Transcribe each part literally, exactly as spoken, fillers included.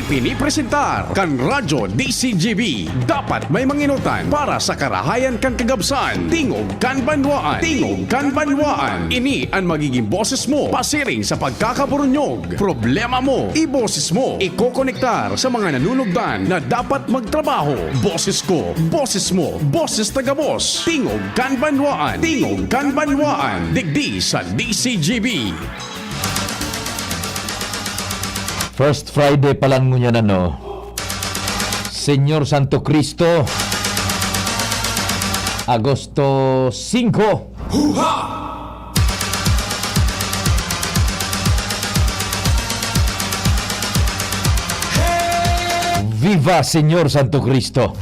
Pinipresentar kan Radyo D C G B. Dapat may manginotan para sa karahayan kan kagabsan. Tingog kan banwaan. Tingog kan banwaan. Ini an magiging boses mo pasiring sa pagkakaburunyog. Problema mo, iboses mo. Ikokonektar sa mga nanunugdan na dapat magtrabaho. Boses ko, boses mo, boses ta gabos. Tingog kan banwaan. Tingog kan banwaan. Digdi sa D C G B. First Friday pa lang ngunyan, ano? Señor Santo Cristo, Agosto singko. Huha! Viva Señor Santo Cristo!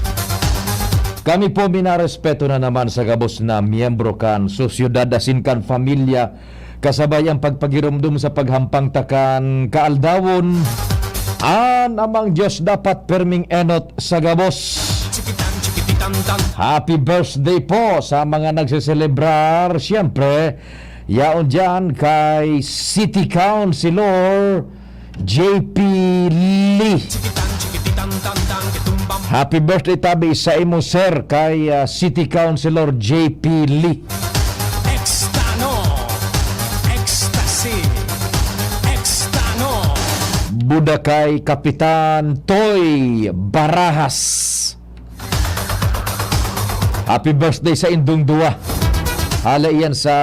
Kami po minarespeto na naman sa gabos na miyembro kan sosyedad asin kan pamilya, kasabay an pagpagiromdom sa paghampang ta kan kaaldawon. An Amang Dios dapat perming enot sa gabos. Happy birthday po sa mga nagseselebrar. Siyempre, yaon dyan kay City Councilor J P Lee. Happy birthday tabi sa imo, sir, kay, ah, City Councilor J P Lee. Extano, ecstasy, extano. Buda kay Kapitan Toy Barajas. Happy birthday sa indong duwa. Hale iyan sa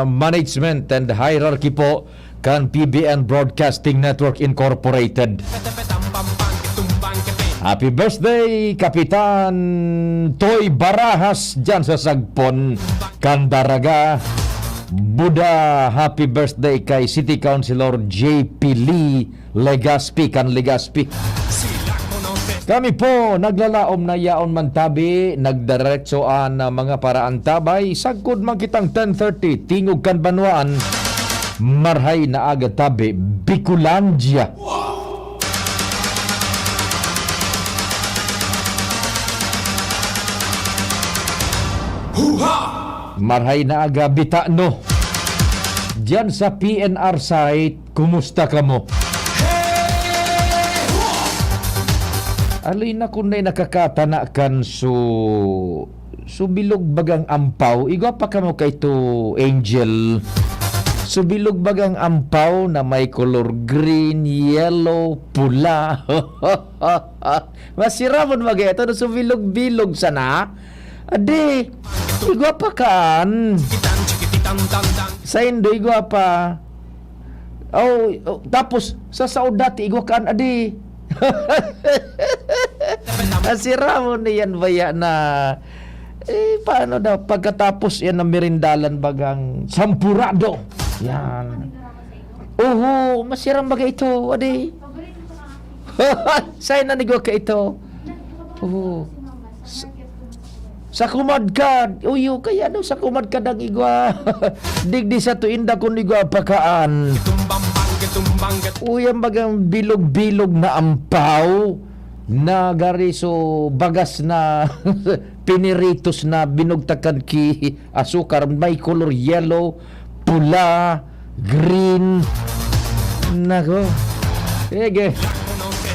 management and hierarchy po kan P B N Broadcasting Network Incorporated. Happy birthday, Kapitan Toy Barajas, dyan sa Sagpon, Candaraga, Buda. Happy birthday kay City Councilor J P Lee Legazpi, kan Legazpi. Kami po, naglalaom na yaon man tabi, nagdiretso an, ah, mga paraantabay, sagkod man kitang ten thirty, tingog kan banwaan, marhay na aga tabi, Bicolandia. Huha! Marhay na aga, Bitano. Diyan sa P N R site, kumusta kamo? Aloy na kun dai nakakatana kan su-, subilog bagang ampaw. Igwa pa kamo kaito, Angel. Subilog bagang ampaw na may kolor green, yellow, pula. Masiramon baga ito, no, subilog-bilog sana. Adi, igwa pa kaan. Saindo, igwa pa. Oh, oh, tapos, sa saod dati, igwa kaan, adi. Masiramon na yan, baya na, eh, paano daw? Pagkatapos yan, ang merindalan bagang sampurado. Yan. Oho, masiram baga ito, adi. Sain na igwa kaito? Oo. Sa, sa kumadkad. Uyo, kaya daw sa kumadkad ang igwa. Digdi sa tuinda kun igwa pakaan. Uy, ang bagang bilog-bilog na ampaw. Na gari so bagas na piniritos na binugtakan ki asukar, may kolor yellow, pula, green. Nako. Sige.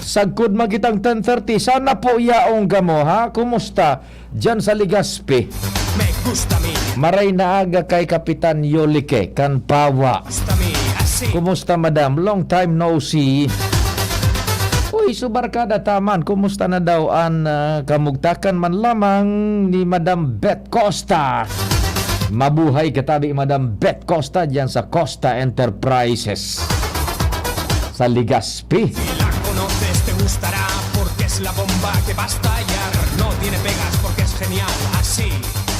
Sagkod man kitang ten thirty. Sana po yaong kamo, ha? Kumusta? Diyan sa Legazpi. Maray na aga kay Kapitan Yolike, kan Pawa. Kumusta, madam? Long time no see. Uy, su barkada taman, kumusta na daw an, ah, kamugtakan man lamang ni Madam Beth Costa? Mabuhay katabi, Madam Beth Costa, diyan sa Costa Enterprises. Sa Legazpi. Si la conoces, te gustará, porque es la bomba que va a estallar. No tiene pegas, porque es genial, así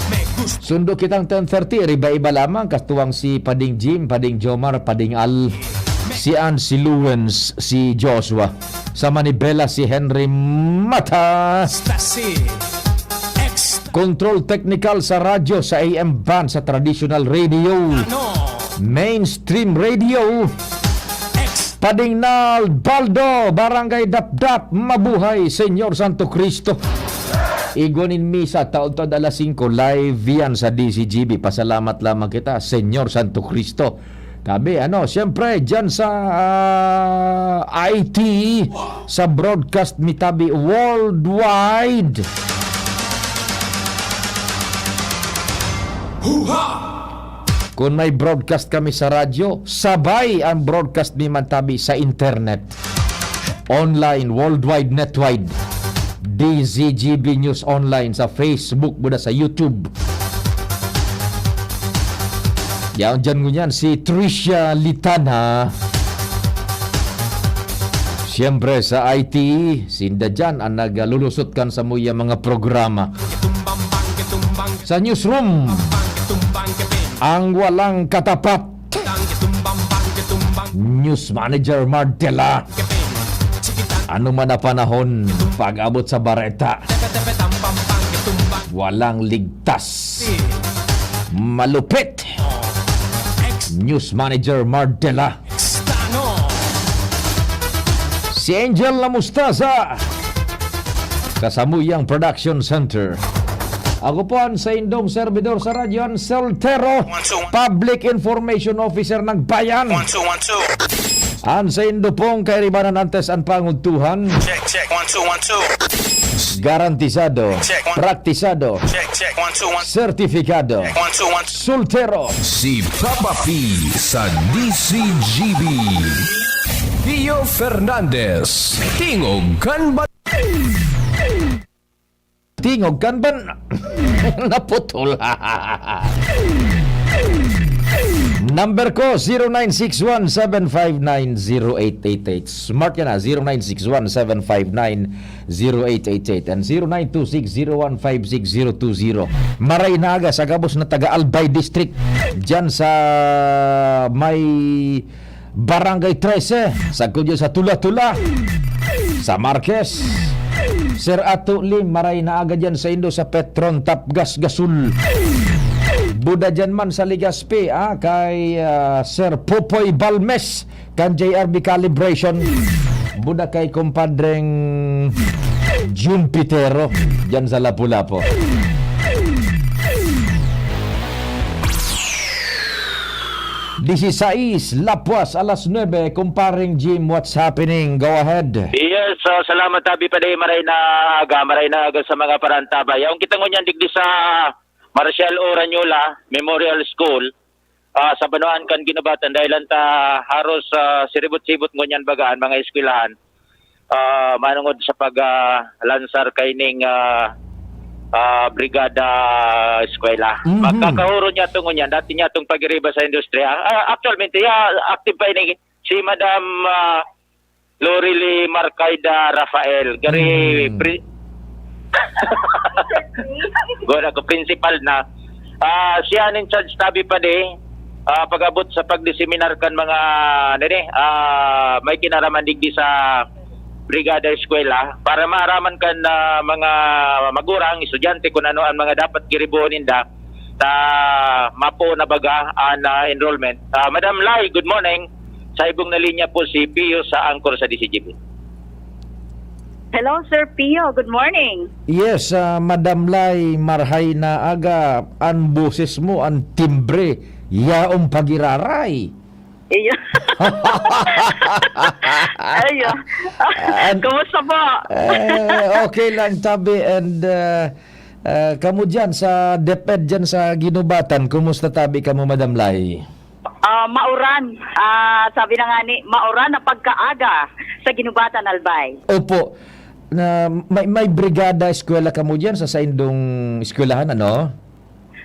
me gusta. Sundo kitang ten thirty, iba-iba lamang, kastuwang si Pading Jim, Pading Jomar, Pading Al, si Ann, si Luwens, si Joshua, sa Manibela, si Henry Mata. Ecstasy. Ex- Control technical sa radyo, sa A M band, sa traditional radio, ano? Mainstream radio. Ex- Pading Nal Baldo, Barangay Dapdap, mabuhay, Señor Santo Cristo. Igwa nin misa, taon-taon alas singko, live yan sa D C G B. Pasalamat lamang kita, Señor Santo Cristo. Tabi, ano, siyempre, dyan sa, ah, I T, sa broadcast mi tabi worldwide. Kun may broadcast kami sa radyo, sabay ang broadcast mi man tabi sa internet. Online, worldwide, netwide. D Z G B News Online sa Facebook, buda sa YouTube. Yan, dyan ngunyan si Tricia Litana. Siyempre, sa I T, sinda dyan ang naglulusot kan sa muya mga programa. Sa newsroom, ang walang katapat. News Manager Martela. Ano man na panahon, pag-abot sa bareta, walang ligtas. Malupit. News Manager Martela. Si Angel La Mostaza. Kasamuyang Production Center. Ako po ang saindong servidor sa radyo, ang Soltero, One, two, one. Public Information Officer ng Bayan. One, two, one, two. Ang saindo pong kairibanan antes ang pangugtuhan. Check, check. One, two, one, two. Garantisado. Check, one. Praktisado. Check, check. One, two, one. Sertifikado. Check, one, two, one, two. Soltero. Si Papa P sa D Z G B. Pio Fernandez. Tingog kan ba- Tingog kan ban-, naputol. Number ko, zero nine six one seven five nine zero eight eight eight. Smart ka na, zero nine six one seven five nine zero eight eight eight and zero nine two six zero one five six zero two zero. Maray na aga sa gabos na taga Albay District, dyan sa may Barangay Trece, sagkod dyan sa Tula-Tula, sa Marquez. Sir Ato Lim, maray na aga dyan saindo sa Petron Tapgas Gasul. Buda dyan man sa Legazpi, ah, kay, ah, Sir Popoy Balmes, kan J R B Calibration. Buda kay kumpadreng Jun Pitero, dyan sa Lapu-Lapu. Dieciséis, lapwas alas nuebe, kumpareng Jim, what's happening? Go ahead. Yes, so salamat, Abi, pa day, maray na aga, maray na aga sa mga parantabay. Yaon kita ngunyan digdi sa Marcial O. Rañola Memorial School, ah, sa banwaan kan Guinobatan, dahil lang ta haros, ah, siribot-sibot ngunyan baga an mga eskwelahan. Ah, manongod sa pag, ah, lansar kaining, ah, ah, Brigada Eskwela. Mhm. Magkakahuron niya to ngunyan, dati niya tong pagiriba sa industriya. Ah, actualmente, ya, active pa ini si Madam, ah, Lorely Marcaida Rafael. Gari, Hmm. pri-, Gora ko, principal na. Ah, siya an in charge tabi pa di, ah, pag-abot sa pagdiseminar kan mga, ano ni, ah, may kinaraman digdi sa Brigada Eskwela para maaraman kan, ah, mga magurang, estudyante, kung ano ang mga dapat giribohon ninda ta mapo na baga an, ah, enrollment. Ah, Madam Lai, good morning. Sa ibong na linya po si Pio sa anchor sa D C G B. Hello, Sir Pio. Good morning. Yes, ah, Madam Lai, marhay na aga. An boses mo, an timbre, yaong pagiraray. Iyo. Ayo. An- Kumusta po? Eh, okay lang, tabi. And, ah, ah, kamo dyan sa DepEd dyan sa Guinobatan, kumusta tabi kamo, Madam Lai? Ah, mauran. Ah, sabi na nga ni, mauran na pagkaaga sa Guinobatan, Albay. Opo. Na may, may brigada eskwela kamo diyan sa saindong eskwelahan, ano?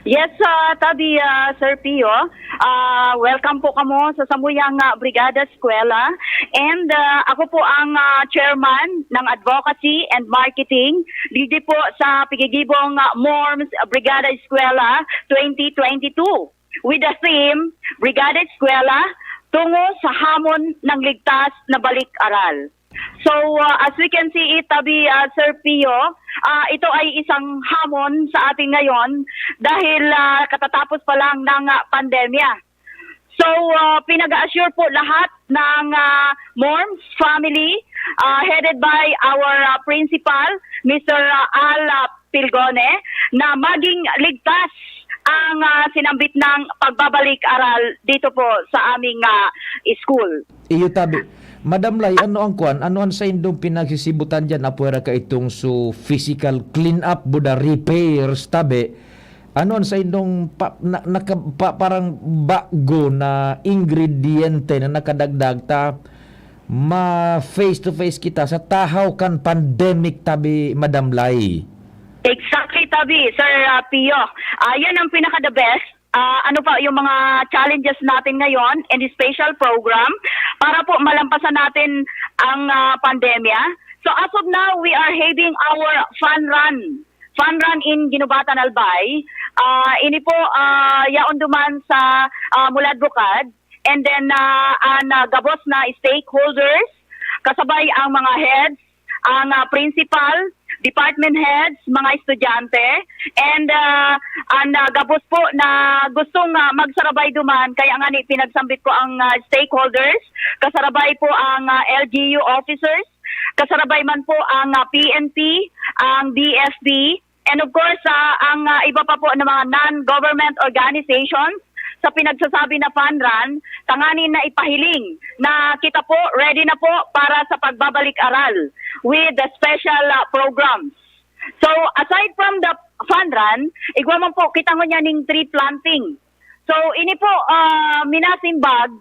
Yes, ah, tabi, ah, Sir Pio. Ah, welcome po kamo sa samuyang, ah, Brigada Eskwela. And, ah, ako po ang, ah, chairman ng Advocacy and Marketing didi po sa pigigibong, ah, MORMS Brigada Eskwela twenty twenty-two, with the theme, Brigada Eskwela, tungo sa hamon ng ligtas na balik-aral. So, uh, as we can see it, tabi, uh, Sir Pio, uh, ito ay isang hamon sa atin ngayon dahil, uh, katatapos pa lang ng, uh, pandemya. So, uh, pinag-assure po lahat ng, uh, MORMS family, uh, headed by our, uh, principal, Mister, uh, Al, uh, Pilgone, na maging ligtas ang, ah, sinambit ng pagbabalik aral dito po sa aming, ah, school. Iyo tabi. Madam Lai, ano ang kwan? Ano ang saindong pinagsisibutan diyan? Apwera ka itong so physical clean up, buda repairs, tabi. Ano ang saindong pa, na, naka, pa, parang bago na ingrediente na nakadagdag ta ma face to face kita sa tahaw kan pandemic, tabi, Madam Lai? Exactly, tabi, Sir, ah, Pio. Ah, yan ang pinaka the best. Ah, ano pa yung mga challenges natin ngayon in this special program para po malampasan natin ang, ah, pandemya? So as of now, we are having our fun run. Fun run in Guinobatan, Albay. Ah, ini po, ah, yaon duman sa, ah, Mulad Bukad. And then, ah, ang, ah, gabos na stakeholders, kasabay ang mga heads, ang, ah, principal, department heads, mga estudyante, and, ah, ang, ah, gabos po na gustong, ah, magsarabay duman, kaya nga ni pinagsambit ko ang, ah, stakeholders, kasarabay po ang, ah, L G U officers, kasarabay man po ang, ah, P N P, ang D F P, and of course, ah, ang, ah, iba pa po na mga non-government organizations sa pinagsasabi na fund run, tanganing na ipahiling na kita po, ready na po para sa pagbabalik aral with the special, ah, programs. So, aside from the fund run, igwa man po kita ngunyan ning tree planting. So, ini po, ah, minasimbag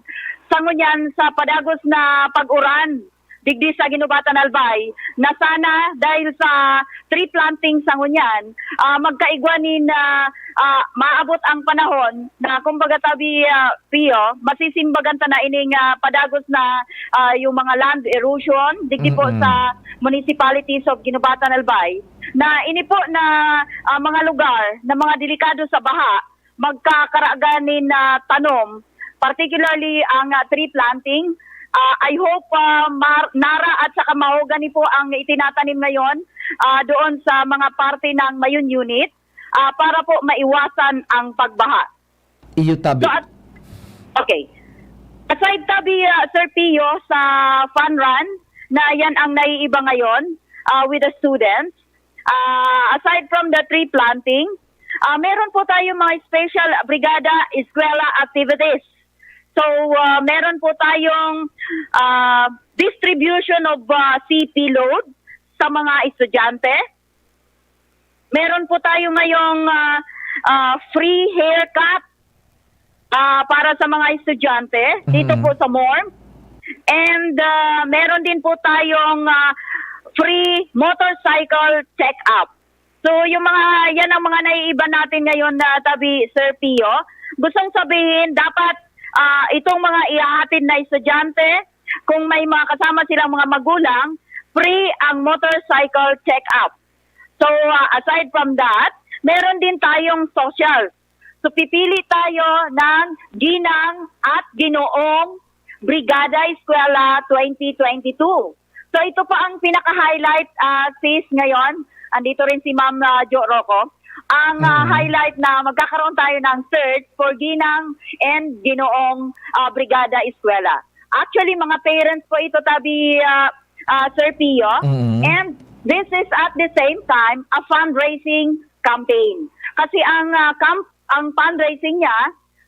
sa ngunyan sa padagos na pag-uran digdi sa Guinobatan, Albay, na sana dahil sa tree planting sa ngunyan, ah, magkaigwa nin, ah, ah, maabot ang panahon na, kumbaga, tabi, ah, Pio, masisimbagan ta na ining, ah, padagos na, ah, yung mga land erosion digdi po Mm-mm. sa municipalities of Guinobatan, Albay, na ini po na, ah, mga lugar na mga delikado sa baha, magkakaragan nin, ah, tanom, particularly ang, ah, tree planting. Ah, I hope, ah, mar-, nara at saka mahogany po ang itinatanim ngayon, ah, doon sa mga parte ng Mayon Unit, ah, para po maiwasan ang pagbaha. Iyo tabi. So, at, okay. Aside tabi, ah, Sir Pio, sa fun run na yan ang naiiba ngayon, ah, with the students, ah, aside from the tree planting, ah, meron po tayong mga special Brigada Eskwela activities. So, ah, meron po tayong, ah, distribution of, ah, C P load sa mga estudyante. Meron po tayo ngayong, ah, ah, free haircut, ah, para sa mga estudyante dito Mm. po sa MORM. And, ah, meron din po tayong, ah, free motorcycle check-up. So, yung mga, yan ang mga naiiba natin ngayon na tabi, Sir Pio. Gustong sabihin, dapat, ah, itong mga ihahatid na estudyante, kung may mga kasama silang mga magulang, free ang motorcycle check-up. So, ah, aside from that, meron din tayong social. So, pipili tayo ng Ginang at Ginoong Brigada Eskwela twenty twenty-two. So, ito pa ang pinaka-highlight, ah, sis, ngayon. Andito rin si Ma'am, ah, Jo Rocco. Ang, ah, Mm. highlight na magkakaroon tayo ng search for Ginang and Ginoong, ah, Brigada Eskwela. Actually, mga parents po ito, tabi, ah, ah, Sir Pio. Mm. And this is at the same time a fundraising campaign. Kasi ang, ah, camp-, ang fundraising niya,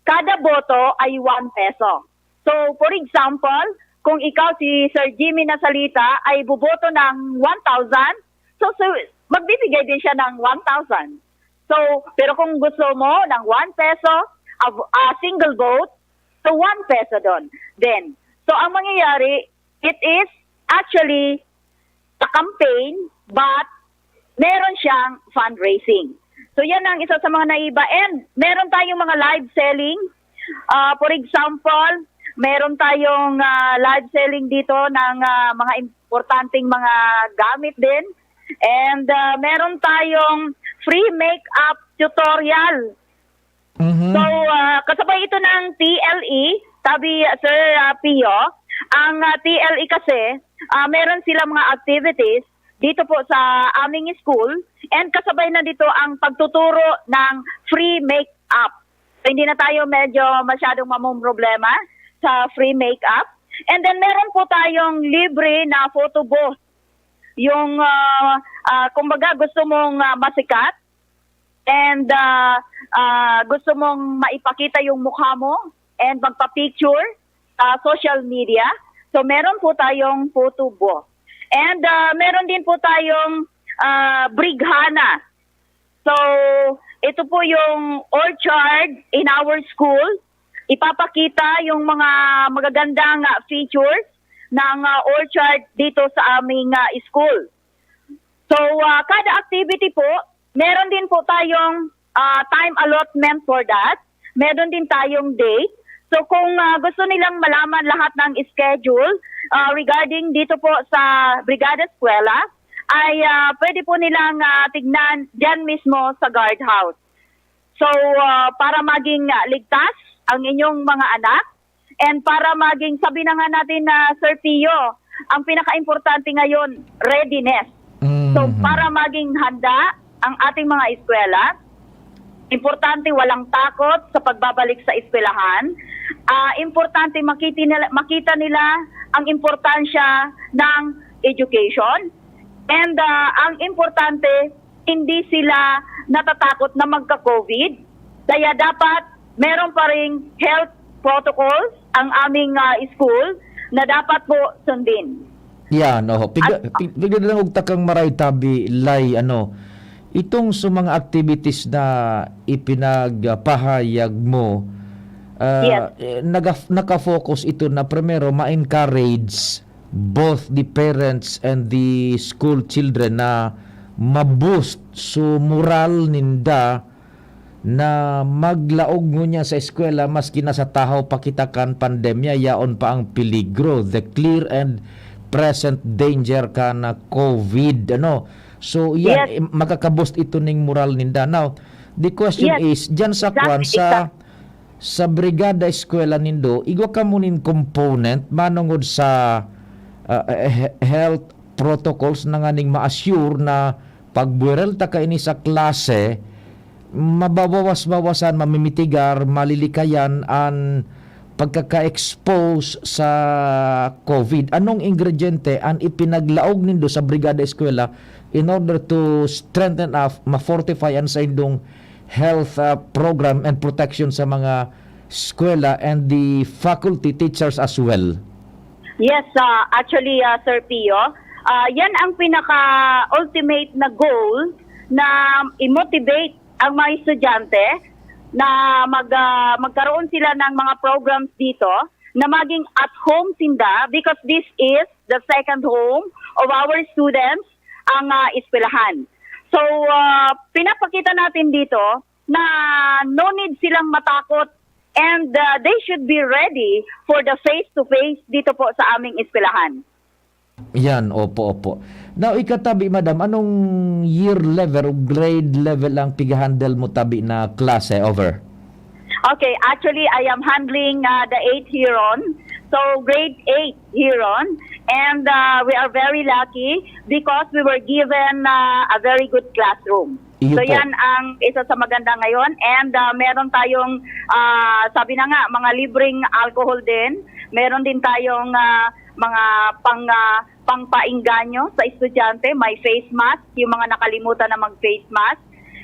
kada boto ay one peso. So, for example, kung ikaw si Sir Jimmy Nasalita ay boboto ng one thousand, so, so magbibigay din siya ng one thousand. So, pero kung gusto mo ng one peso, a, a single vote, so one peso doon. Then, so ang mangyayari, it is actually a campaign, but meron siyang fundraising. So, yan ang isa sa mga naiba. And meron tayong mga live selling. Ah, for example, meron tayong, ah, live selling dito ng, ah, mga importanteng mga gamit din. And, ah, meron tayong free makeup tutorial. Mhm. So, ah, kasabay ito ng T L E, tabi, Sir, ah, Pio, ang, ah, T L E kasi, ah, meron silang mga activities dito po sa aming school, and kasabay na dito ang pagtuturo ng free makeup. So, hindi na tayo medyo masyadong mamomroblema sa free makeup. And then, meron po tayong libre na photo booth. Yung, ah, ah, kumbaga, gusto mong, ah, masikat, and ah, ah, gusto mong maipakita yung mukha mo and magpa-picture sa social media, so meron po tayong photo booth. And ah, meron din po tayong ah, brighana. So, ito po yung orchard in our school. Ipapakita yung mga magagandang ah, features ng ah, orchard dito sa aming ah, school. So, ah, kada activity po, meron din po tayong ah, time allotment for that. Meron din tayong date. So, kung ah, gusto nilang malaman lahat ng schedule ah, regarding dito po sa Brigada Eskwela, ay ah, pwede po nilang ah, tignan diyan mismo sa guardhouse. So, ah, para maging ah, ligtas ang inyong mga anak, and para maging, sabi na nga natin na, Sir Pio, ang pinaka-importante ngayon, readiness. So, Mhm. para maging handa ang ating mga eskwela, importante walang takot sa pagbabalik sa eskwelahan. Ah, importante makita nila, makita nila ang importansya ng education. And ah, ang importante, hindi sila natatakot na magka-COVID. Kaya dapat meron pa ring health protocols ang aming ah, school na dapat po sundin. Yan, oho. Pigda, At- pig, pigda lang og takang maray tabi, Lay, ano, itong sa mga activities na ipinagpahayag mo, ah, Yes. eh, naga, nakafocus ito na primero ma-encourage both the parents and the school children na ma-boost so moral ninda na maglaog ngunyan sa eskwela maski nasa tahaw pa kita kan pandemya, yaon pa ang peligro, the clear and present danger kan COVID, ano. So, yan, Yes. eh, makakaboost ito ning moral ninda. Now, the question Yes. is, dyan sa kwan, Exactly, sa, exactly. sa brigada eskwela nindo, igwa kamo nin component manongod sa ah, eh, he- health protocols na nganing ma-assure na pagbuwerel ta kaini sa klase, mababawas-bawasan, mamimitigar, malilikayan an pagkaka-expose sa COVID. Anong ingrediente an ipinaglaog nindo sa Brigada Eskwela in order to strengthen up, ma-fortify an saindong health ah, program and protection sa mga eskwela and the faculty teachers as well? Yes, ah, actually, ah, Sir Pio, ah, yan ang pinaka-ultimate na goal na i-motivate ang mga estudyante na mag, ah, magkaroon sila ng mga programs dito na maging at home sinda, because this is the second home of our students, ang ah, eskwelahan. So, ah, pinapakita natin dito na no need silang matakot, and ah, they should be ready for the face-to-face dito po sa aming eskwelahan. Yan, opo, opo. Now, ikatabi, madam, anong year level o grade level ang pig-handle mo tabi na klase? Over. Okay, actually, I am handling ah, the eighth Heron. So, grade eight Heron. And ah, we are very lucky because we were given ah, a very good classroom. Iyo So, po. Yan ang isa sa maganda ngayon. And ah, meron tayong, ah, sabi na nga, mga libreng alcohol din. Meron din tayong ah, mga pang, ah, pangpaengganyo sa estudyante. May face mask, yung mga nakalimutan na mag-face mask.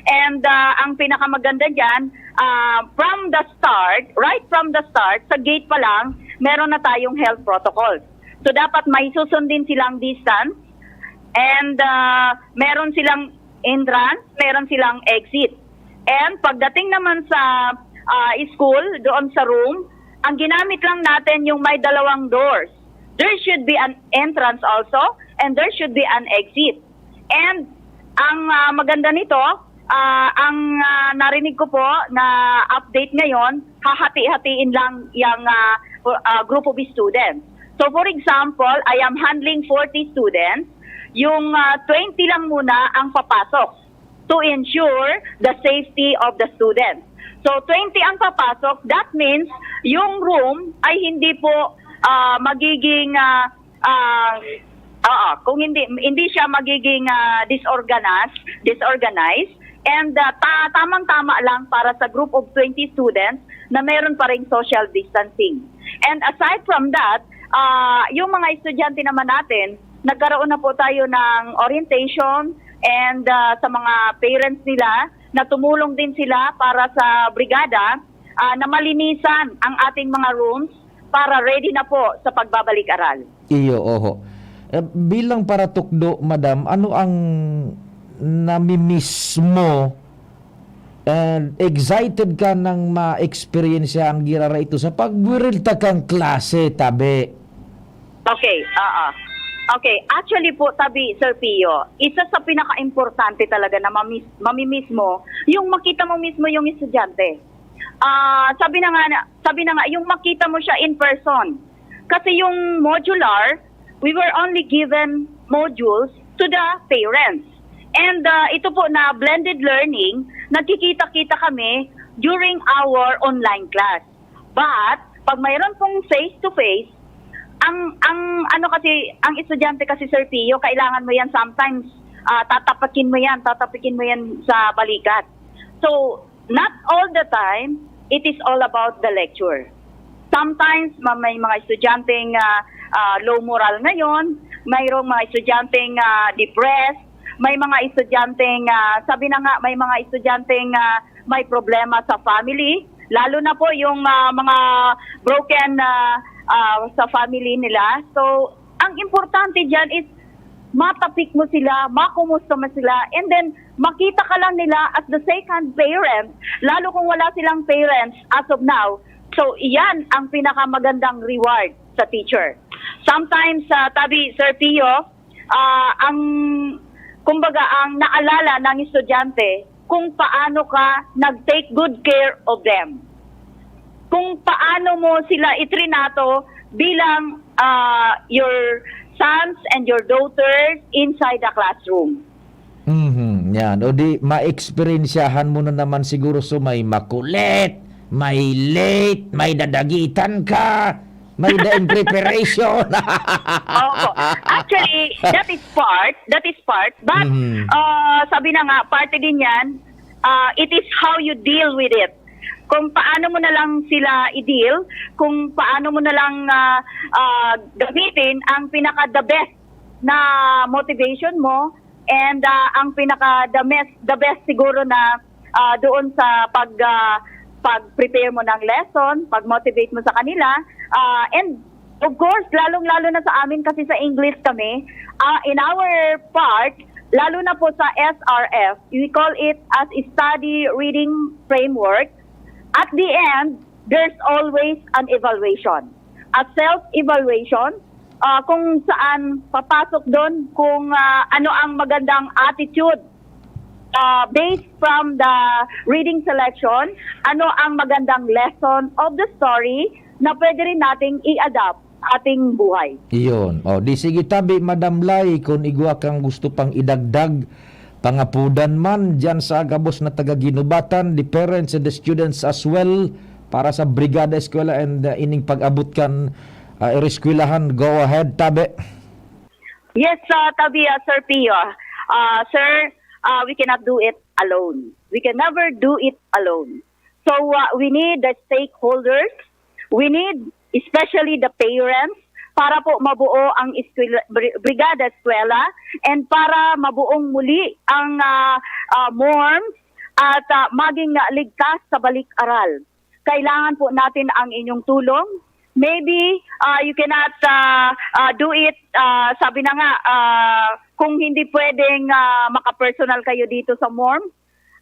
And ah, ang pinakamaganda dyan, ah, from the start, right from the start, sa gate pa lang, meron na tayong health protocols. So, dapat may susundin silang distance, and ah, meron silang entrance, meron silang exit. And pagdating naman sa ah, school, doon sa room, ang ginamit lang natin yung may dalawang doors. There should be an entrance also, and there should be an exit. And ang ah, maganda nito, ah, ang ah, narinig ko po na update ngayon, hahati-hatiin lang yung ah, ah, group of students. So, for example, I am handling forty students. Yung ah, twenty lang muna ang papasok to ensure the safety of the students. So, twenty ang papasok, that means yung room ay hindi po ah, magiging ah, ah, oo, kung hindi hindi siya magiging ah, disorganized, disorganized, and ah, ta- tamang-tama lang para sa group of twenty students na meron pa ring social distancing. And aside from that, ah, yung mga estudyante naman natin, nagkaroon na po tayo ng orientation and ah, sa mga parents nila, na tumulong din sila para sa brigada, ah, na malinisan ang ating mga rooms para ready na po sa pagbabalik-aral. Iyo, oho. Eh, bilang paratukdo, madam, ano ang namimiss mo and excited ka nang ma-experience ang girara ito sa pagwirilta kang klase, tabi? Okay, oo. Okay, actually po, tabi, Sir Pio, isa sa pinaka-importante talaga na mamis-, mamimiss mo, yung makita mo mismo yung estudyante. Ah, sabi na nga na, sabi na nga, yung makita mo siya in person. Kasi yung modular, we were only given modules to the parents. And, ah, ito po na blended learning, nagkikita-kita kami during our online class. But, pag mayroon pong face-to-face, ang, ang ano kasi, ang estudyante kasi, Sir Pio, kailangan mo yan sometimes, ah, tatapakin mo yan, tatapakin mo yan sa balikat. So, not all the time, it is all about the lecture. Sometimes, ma-, may mga estudyanteng, ah, ah, low moral ngayon, mayroong mga estudyanteng, ah, depressed, may mga estudyanteng, ah, sabi na nga, may mga estudyanteng, ah, may problema sa family, lalo na po yung, ah, mga broken, ah, ah, sa family nila. So, ang importante diyan is matapik mo sila, makumusta mo sila, and then makita ka lang nila as the second parent, lalo kung wala silang parents as of now. So, iyan ang pinakamagandang reward sa teacher. Sometimes, ah, tabi, Sir Pio, ah, ang, kumbaga, ang naalala ng estudyante kung paano ka nag-take good care of them. Kung paano mo sila itrinato bilang, ah, your sons and your daughters inside the classroom. Mhm, yan. O di, ma-eksperyensyahan mo na naman siguro, so may makulit, may late, may dadagitan ka, may daing preparation. Opo. Actually, that is part, that is part. But, Mhm. ah, sabi na nga, parte din yan, ah, it is how you deal with it. Kung paano mo na lang sila i-deal, kung paano mo na lang, ah, ah, gamitin ang pinaka the best na motivation mo, and, ah, ang pinaka the best, the best siguro na, ah, doon sa pag, ah, pag-prepare mo ng lesson, pag-motivate mo sa kanila, ah, and of course, lalong-lalo na sa amin kasi sa English kami, ah, in our part, lalo na po sa S R F, we call it as study reading framework. At the end, there's always an evaluation. A self-evaluation, ah, kung saan papasok doon kung, ah, ano ang magandang attitude, ah, based from the reading selection, ano ang magandang lesson of the story na pwede rin nating i-adapt ating buhay. Iyon. O, di sige tabi, Madam Lai, kung igwa kang gusto pang idagdag, pangapudan man diyan sa gabos na taga-Guinobatan, the parents and the students as well, para sa Brigada Eskwela and, uh, ining pag-abot kan, uh, ereskwelahan. Go ahead, tabi. Yes, uh, tabi, uh, Sir Pio. Uh, sir, uh, we cannot do it alone. We can never do it alone. So, uh, we need the stakeholders. We need especially the parents para po mabuo ang eskwela, bri-, Brigada Eskwela, and para mabuong muli ang, ah, ah, MORMS at, ah, maging, ah, ligtas sa balik-aral. Kailangan po natin ang inyong tulong. Maybe, ah, you cannot, ah, ah, do it, ah, sabi na nga, ah, kung hindi pwedeng, ah, maka-personal kayo dito sa MORMS,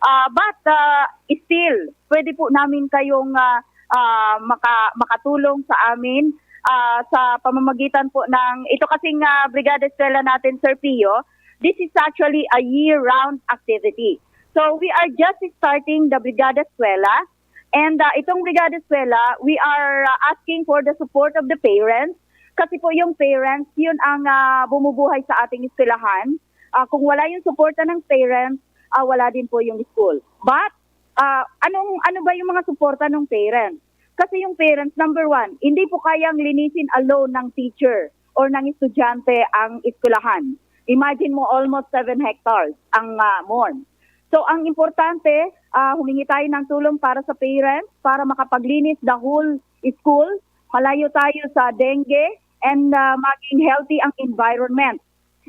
ah, but, ah, still, pwede po namin kayong, ah, ah, maka-, makatulong sa amin, ah, sa pamamagitan po ng, ito kasing, ah, Brigada Eskwela natin, Sir Pio, this is actually a year-round activity. So, we are just starting the Brigada Eskwela. And, ah, itong Brigada Eskwela, we are, ah, asking for the support of the parents. Kasi po yung parents, yun ang, ah, bumubuhay sa ating eskwelahan. Ah, kung wala yung suporta ng parents, ah, wala din po yung school. But, ah, anong, ano ba yung mga suporta ng parents? Kasi yung parents, number one, hindi po kayang linisin alone ng teacher or ng estudyante ang eskwelahan. Imagine mo, almost seven hectares ang, ah, MORMS. So, ang importante, ah, humingi tayo ng tulong para sa parents, para makapaglinis the whole school, malayo tayo sa dengue, and, ah, maging healthy ang environment.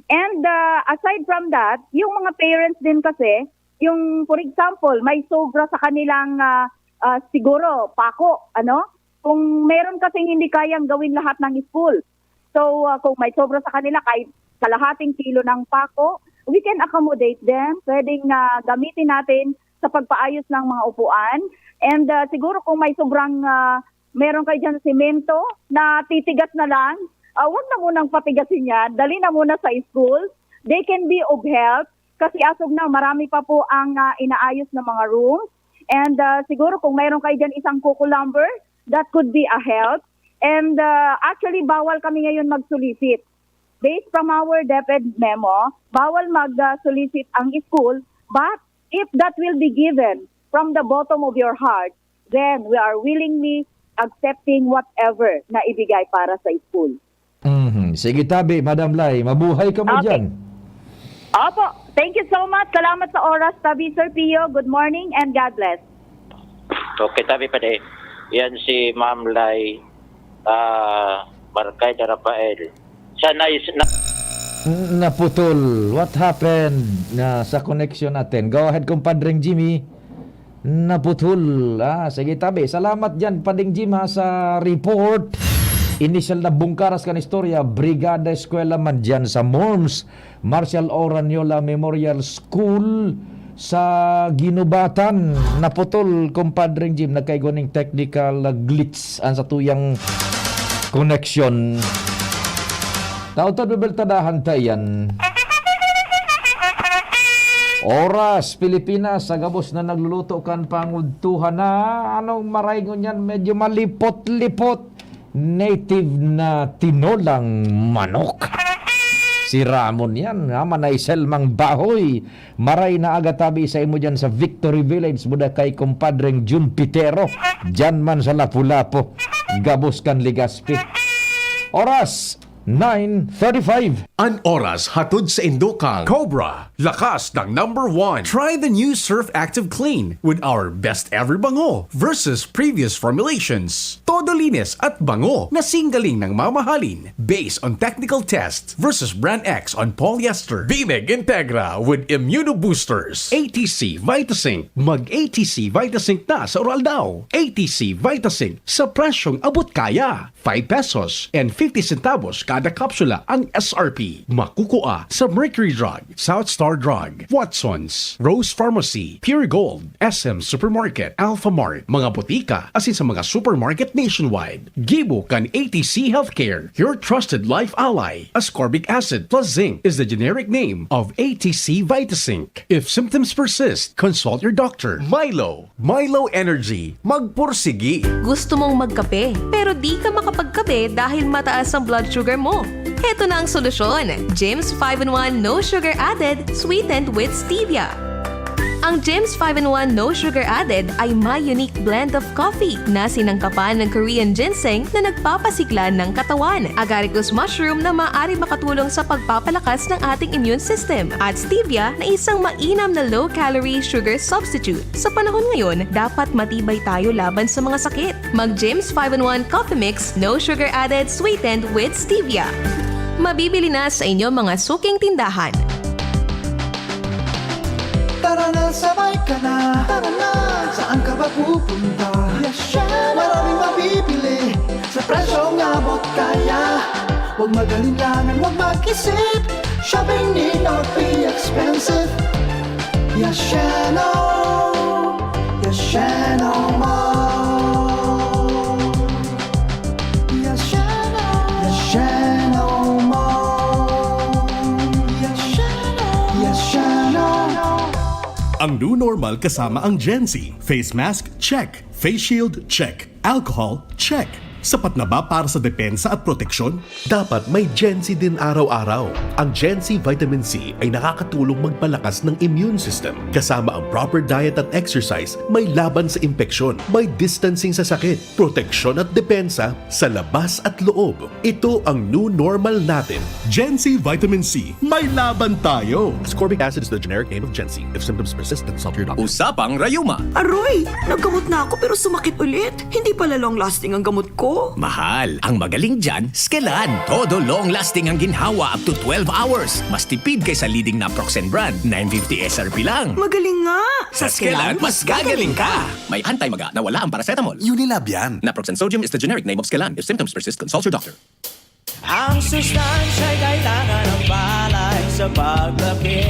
And, ah, aside from that, yung mga parents din kasi, yung, for example, may sobra sa kanilang, ah, ah, siguro, pako, ano? Kung meron kasing hindi kayang gawin lahat ng school. So, ah, kung may sobra sa kanila, kahit kalahating kilo ng pako, we can accommodate them. Pwedeng, ah, gamitin natin sa pagpaayos ng mga upuan. And, ah, siguro kung may sobrang, ah, meron kayo diyan semento na titigas na lang, ah, wag na munang patigasin yan. Dali na muna sa school. They can be of help kasi as of now, marami pa po ang, ah, inaayos na mga rooms. And, ah, siguro kung mayroon kayo diyan isang kuko lumber, that could be a help. And, ah, actually, bawal kami ngayon mag-solicit. Based from our DepEd memo, bawal mag, ah, solicit ang school. But if that will be given from the bottom of your heart, then we are willingly accepting whatever na ibigay para sa school. Mhm. Sige, tabi, Madam Lai. Mabuhay ka mo Okay. dyan. Opo. Thank you so much. Salamat sa oras, tabi, Sir Pio. Good morning and God bless. Okay, tabi pa din. Yan si Ma'am Lai, ah, Barkay de Rafael. Sanay na N- Naputol. What happened na sa connection natin? Go ahead, kumpadreng Jimmy. Naputol. Ah, sige, tabi. Salamat dyan, Pading Jim, ha, sa report. Initial na bungkaras kan istorya, Brigada Eskwela man dyan sa MORMS, Marcial Oranyola Memorial School sa Ginubatan. Naputol, kumpadreng Jim. Nagkaigwa ning technical glitch an sa tuyang connection. Tautod bibeltadahan ta iyan. Oras, Pilipinas, sa gabos na nagluluto kan pangudtuhan na anong maray ngunyan, medyo malipot-lipot. Native na tinolang manok. Si Ramon yan, ha? Manay Selmang Bahoy. Maray na aga tabi sa imo dyan sa Victory Village, buda kay kumpadreng Jun Pitero. Dyan man sa Lapu-Lapu. Gabos kan Legazpi. Oras, nine thirty-five. An oras hatod sa indo kang Cobra, lakas ng number one. Try the new Surf Active Clean with our best ever bango versus previous formulations. Todo linis at bango na singgaling ng mamahalin based on technical test versus Brand X on polyester. Bimig Integra with Immuno Boosters. A T C Vitasync. Mag A T C Vitasync na sa Oral Daw. A T C Vitasync sa presyong abot kaya. Five pesos and fifty centavos kada kapsula ang S R P. Makukua sa Mercury Drug, South Star Drug, Watson's, Rose Pharmacy, Pure Gold, S M Supermarket, Alpha Mart, mga botika, asin sa mga supermarket nationwide. Gibo kan A T C Healthcare, your trusted life ally. Ascorbic acid plus zinc is the generic name of A T C Vitasync. If symptoms persist, consult your doctor. Milo, Milo Energy, magpursigi. Gusto mong magkape, pero di ka makapagkape dahil mataas ang blood sugar mo? Heto na ang solusyon, James five-in-one No Sugar Added, sweetened with stevia. Ang James five-in-one No Sugar Added ay may unique blend of coffee na sinangkapan ng Korean ginseng na nagpapasigla ng katawan, agaricus mushroom na maaari makatulong sa pagpapalakas ng ating immune system, at stevia na isang mainam na low-calorie sugar substitute. Sa panahon ngayon, dapat matibay tayo laban sa mga sakit. Mag James five-in-one Coffee Mix, no sugar added, sweetened with stevia. Mabibili na sa inyong mga suking tindahan. Tara na, sabay ka na. Tara na. Saan ka ba pupunta? Yes, syempre. Maraming mabibili sa presyong abot kaya. Huwag mag-alinlangan, huwag mag-isip. Shopping need not be expensive. Yes, Sheno. Yes, Sheno Mall. Yes, Sheno. Yes, Sheno Mall. Yes, Sheno. Yes, Sheno. Ang new normal kasama ang Gen Z. Face mask, check. Face shield, check. Alcohol, check. Sapat na ba para sa depensa at proteksyon? Dapat may Gen Z din araw-araw. Ang Gen Z Vitamin C ay nakakatulong magpalakas ng immune system, kasama ang proper diet at exercise, may laban sa impeksyon, may distancing sa sakit, proteksyon at depensa sa labas at loob. Ito ang new normal natin. Gen Z Vitamin C, may laban tayo! Ascorbic acid is the generic name of Gen Z. If symptoms persist, consult your doctor. Usapang Rayuma. Aroy! Naggamot na ako pero sumakit ulit. Hindi pala long-lasting ang gamot ko. Mahal, ang magaling dyan, Skelan. Todo long-lasting ang ginhawa up to twelve hours. Mas tipid kaysa leading naproxen brand, nine fifty S R P lang. Magaling nga! Sa Skelan, mas gagaling ka! May anti-maga na wala ang paracetamol. Unilab yan. Naproxen sodium is the generic name of Skelan. If symptoms persist, consult your doctor. Ang sustansya'y kailangan ng palay sa paglaki.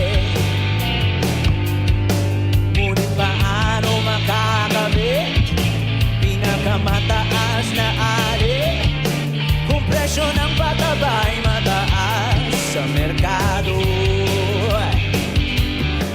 Ngunit paano makakabit? Pinakamataas na ali. Kung presyo ng pataba'y mataas sa merkado.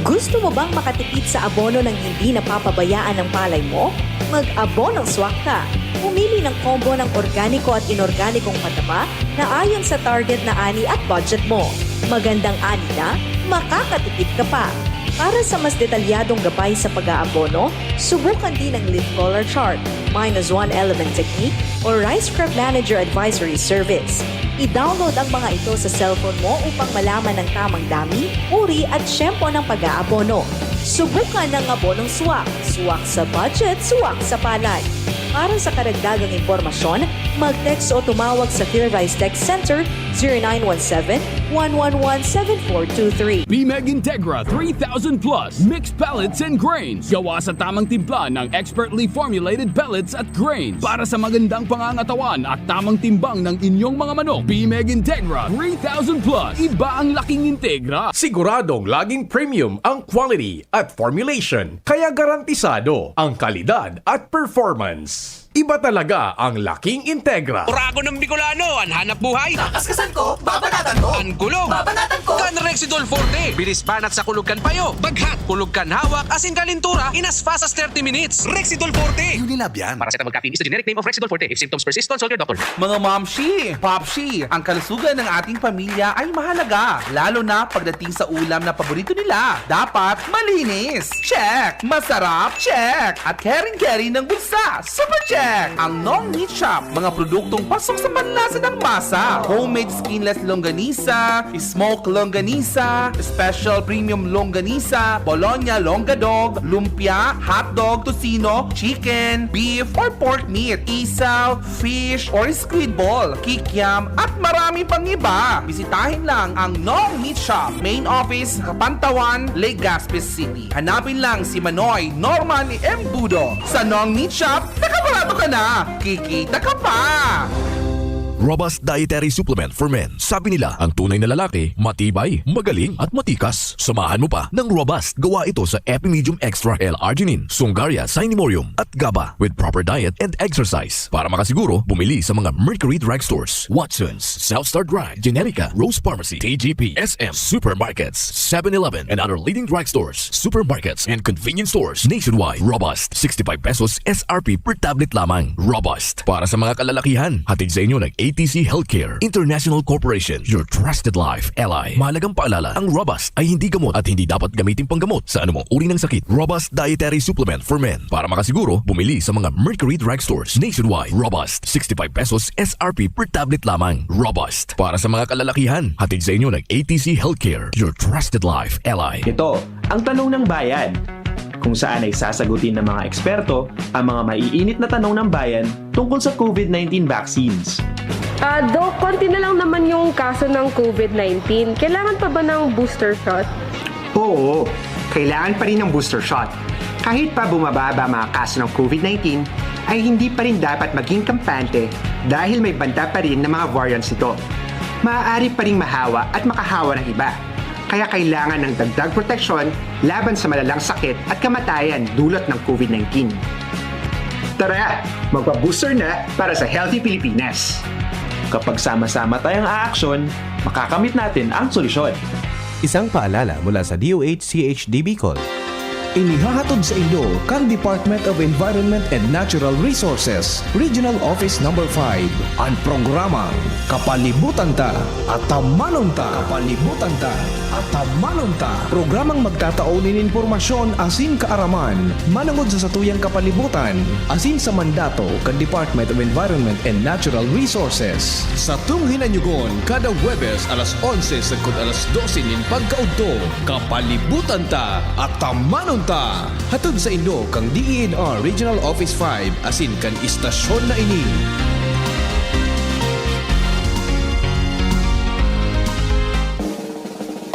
Gusto mo bang makatipid sa abono nang hindi napapabayaan ang palay mo? Mag-abonong swak ka. Pumili ng combo ng organiko at inorganikong pataba na ayon sa target na ani at budget mo. Magandang ani na, makakatipid ka pa. Para sa mas detalyadong gabay sa pag-aabono, subukan din ang leaf collar chart, minus one element technique, o Rice Crop Manager Advisory Service. I-download ang mga ito sa cellphone mo upang malaman ang tamang dami, uri at tiyempo ng pag-aabono. Subukan ang abonong swak. Swak sa budget, swak sa palay. Para sa karagdagang impormasyon, mag-text o tumawag sa Phil Rice Tech Center, zero nine one seven, one one one, seven four two three. P MEG Integra three thousand Plus Mixed Pellets and Grains. Gawa sa tamang timpla ng expertly formulated pellets at grains. Para sa magandang pangangatawan at tamang timbang ng inyong mga manok, P MEG Integra three thousand Plus. Iba ang laking Integra. Siguradong laging premium ang quality at formulation, kaya garantisado ang kalidad at performance. Iba talaga ang laking Integra. Oragon ng Bicolano, an hanap buhay. Kakaskasan ko, babanatan ko. An kulog. Babanatan ko. Kan Rexidol Forte. Bilis banat sa kulog kan payo. Baghat, kulog kan hawak, asin kalintura, in as fast as thirty minutes. Rexidol Forte. Unilab yan. Paracetamol caffeine is the generic name of Rexidol Forte. If symptoms persist, consult your doctor. Mga momshi, popshi, ang kalusugan ng ating pamilya ay mahalaga, lalo na pagdating sa ulam na paborito nila. Dapat malinis. Check! Masarap? Check! At caring-caring ng bulsa. Super check! Ang Nong Meat Shop, mga produktong pasok sa panlasa ng masa. Homemade skinless longganisa, smoked longganisa, special premium longganisa, bologna, longga dog, lumpia, hotdog, tocino, chicken, beef, or pork meat, isaw, fish, or squid ball, kikiam, at marami pang iba. Bisitahin lang ang Nong Meat Shop, main office, Kapantawan, Legazpi City. Hanapin lang si Manoy Norman Embudo. Sa Nong Meat Shop, nakabarato ka na! Kikita ka pa! Robust Dietary Supplement for Men. Sabi nila, ang tunay na lalaki, matibay, magaling, at matikas. Samahan mo pa ng Robust. Gawa ito sa Epimedium Extra L-arginine, Sungaria, Cinemorium, at GABA with proper diet and exercise. Para makasiguro, bumili sa mga Mercury Drug Stores, Watson's, South Star Drug, Generica, Rose Pharmacy, T G P, S M, supermarkets, seven eleven, and other leading drug stores, supermarkets, and convenience stores nationwide. Robust, sixty-five pesos S R P per tablet lamang. Robust, para sa mga kalalakihan. Hatid sa inyo ng A T C Healthcare International Corporation, your trusted life ally. Mahalagang paalala, ang Robust ay hindi gamot at hindi dapat gamitin panggamot sa anumang uri ng sakit. Robust Dietary Supplement for Men. Para makasiguro, bumili sa mga Mercury Drug Stores nationwide. Robust, sixty-five pesos S R P per tablet lamang. Robust, para sa mga kalalakihan. Hatid sa inyo ng A T C Healthcare, your trusted life ally. Ito ang Tanong ng Bayan, kung saan ay sasagutin ng mga eksperto ang mga maiinit na tanong ng bayan tungkol sa COVID nineteen vaccines. Ah, Doc, konti na lang naman yung kaso ng COVID nineteen. Kailangan pa ba ng booster shot? Oo, kailangan pa rin ng booster shot. Kahit pa bumababa ang mga kaso ng COVID nineteen, ay hindi pa rin dapat maging kampante dahil may banta pa rin ng mga variants nito. Maaari pa ring mahawa at makahawa ng iba. Kaya kailangan ng dagdag proteksyon laban sa malalang sakit at kamatayan dulot ng COVID nineteen. Tara, magpa-booster na para sa healthy Pilipinas! Kapag sama-sama tayong aaksyon, makakamit natin ang solusyon. Isang paalala mula sa D O H C H D Bicol. Inihahatod sa inyo kan Department of Environment and Natural Resources, Regional Office Number five, an programang Kapalibutan Ta, Atamanon Ta. Kapalibutan Ta, Atamanon Ta. Programang magtatao nin impormasyon asin kaaraman manongod sa satuyang kapalibutan asin sa mandato kan Department of Environment and Natural Resources. Satong hinanyugon kada Huwebes alas onse sagkod alas dose nin pagkaudto. Kapalibutan Ta, Atamanon Ta. Hatod sa inyo kan D E N R Regional Office five asin kan istasyon na ini.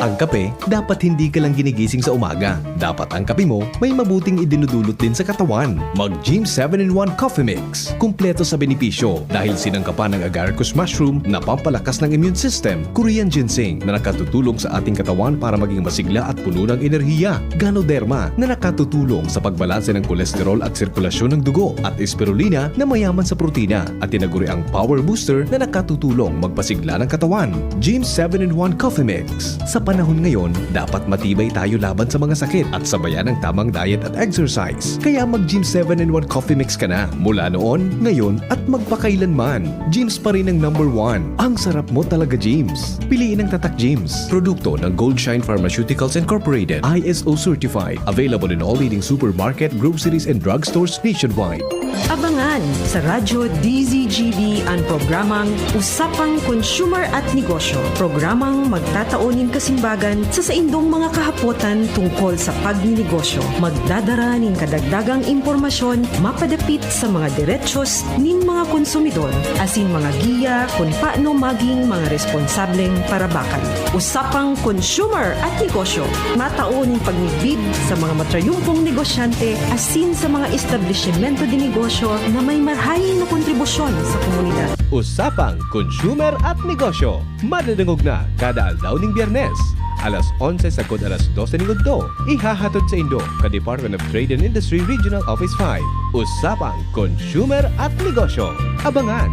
Ang kape, dapat hindi ka lang ginigising sa umaga. Dapat ang kape mo may mabuting idinudulot din sa katawan. Mag Gym seven in one Coffee Mix. Kumpleto sa benepisyo dahil sinangkapan ng agaricus mushroom na pampalakas ng immune system, Korean ginseng na nakatutulong sa ating katawan para maging masigla at puno ng enerhiya, Ganoderma na nakatutulong sa pagbalanse ng kolesterol at sirkulasyon ng dugo, at Spirulina na mayaman sa protina, at tinaguriang Power Booster na nakatutulong magpasigla ng katawan. Gym seven in one Coffee Mix. Sa panahon ngayon, dapat matibay tayo laban sa mga sakit at sabayan ng tamang diet at exercise. Kaya mag Gym seven in one Coffee Mix ka na mula noon, ngayon, at magpakailanman. Gym's pa rin ang number one. Ang sarap mo talaga, Gym's. Piliin ang Tatak Gym's. Produkto ng Goldshine Pharmaceuticals Incorporated, I S O certified. Available in all leading supermarket, groceries, and drugstores nationwide. Abangan sa Radyo D Z G B an programang Usapang Konsumer at Negosyo. Programang magtatao nin kasimbagan sa saindong mga kahapotan tungkol sa pagninegosyo. Magdadara nin kadagdagang impormasyon mapadapit sa mga derechos nin mga konsumidor asin mga giya kun paano magin mga responsableng parabakan. Usapang Konsumer at Negosyo, matao nin pagmidbid sa mga matrayumpong negosyante asin sa mga establisimento de negosyo na may marahay na kontribusyon sa komunidad. Usapang Konsumer at Negosyo, madadangog na kada aldaw ning Biyernes, alas onse sagkod alas dose ning udto. Ihahatod saindo kan Department of Trade and Industry Regional Office five. Usapang Konsumer at Negosyo. Abangan!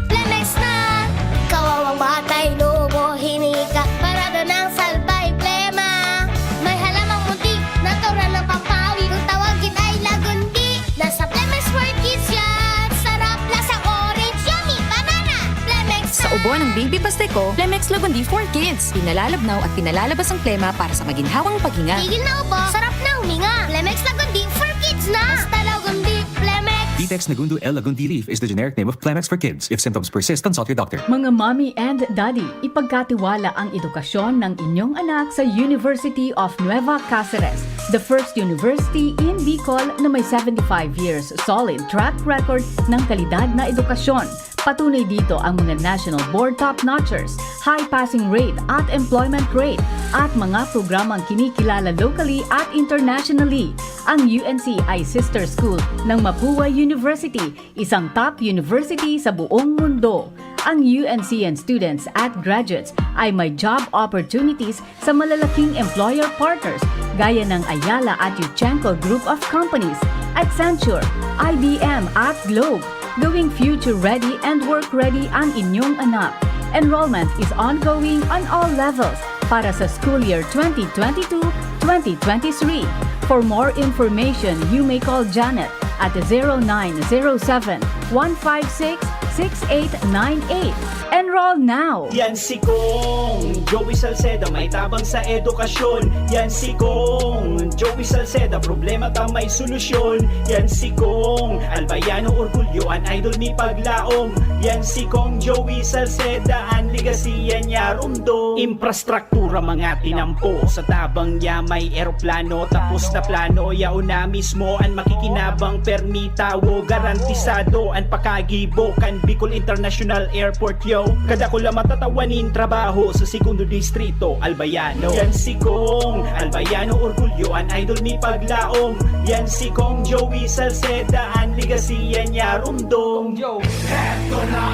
Flemex na! Kawawang batay, lobo, hinika, parado ng salbay, plema. May halamang munti, natural ng pampawi. Kung tawagin ay lagundi, nasa Flemex for Kids yan. Sarap, lasang orange, yummy, banana. Flemex Sa na! Ubo ng Baby Pasteco, Flemex Lagundi for Kids. Pinalalabnaw at pinalalabas ang plema para sa maginhawang paghinga. Tigil na ubo, sarap na huminga. Flemex Lagundi for Kids na! Basta Lagundi, Flemex! Vitex Nagundo L Lagundi Leaf is the generic name of Flemex for Kids. If symptoms persist, consult your doctor. Mga mommy and daddy, ipagkatiwala ang edukasyon ng inyong anak sa University of Nueva Caceres, the first university in Bicol na may seventy-five years solid track record ng kalidad na edukasyon. Patunay dito ang mga national board top-notchers, high passing rate at employment rate, at mga programang kinikilala locally at internationally. Ang U N C ay sister school ng Mapua University, isang top university sa buong mundo. Ang U N C and students at graduates ay may job opportunities sa malalaking employer partners gaya ng Ayala at Yuchengco Group of Companies, Accenture, I B M at Globe. Gawing future-ready and work-ready ang inyong anak. Enrollment is ongoing on all levels para sa school year twenty twenty-two, twenty twenty-three. For more information, you may call Janet at zero nine zero seven, one five six, six eight nine eight. Enroll now! Yan si Kong Joey Salceda, may tabang sa edukasyon. Yan si Kong Joey Salceda, problema ta may solusyon. Yan si Kong Albayano Orgulyo, an idol mi paglaom. Yan si Kong Joey Salceda, an legacy yan niya rumdom. Infrastruktura mga tinampo, sa tabang niya may eroplano. Tapos na plano, yaon na mismo an makikinabang. Permi tawo, garantisado an pakagibo kan Bicol International Airport, yo. Kadakula matatawan nin trabaho sa Segundo Distrito, Albayano. Yan si Kong Albayano Orgulyo, an idol mi paglaom. Yan si Kong Joey Salceda, an legacy yan niya rumdom. Heto na!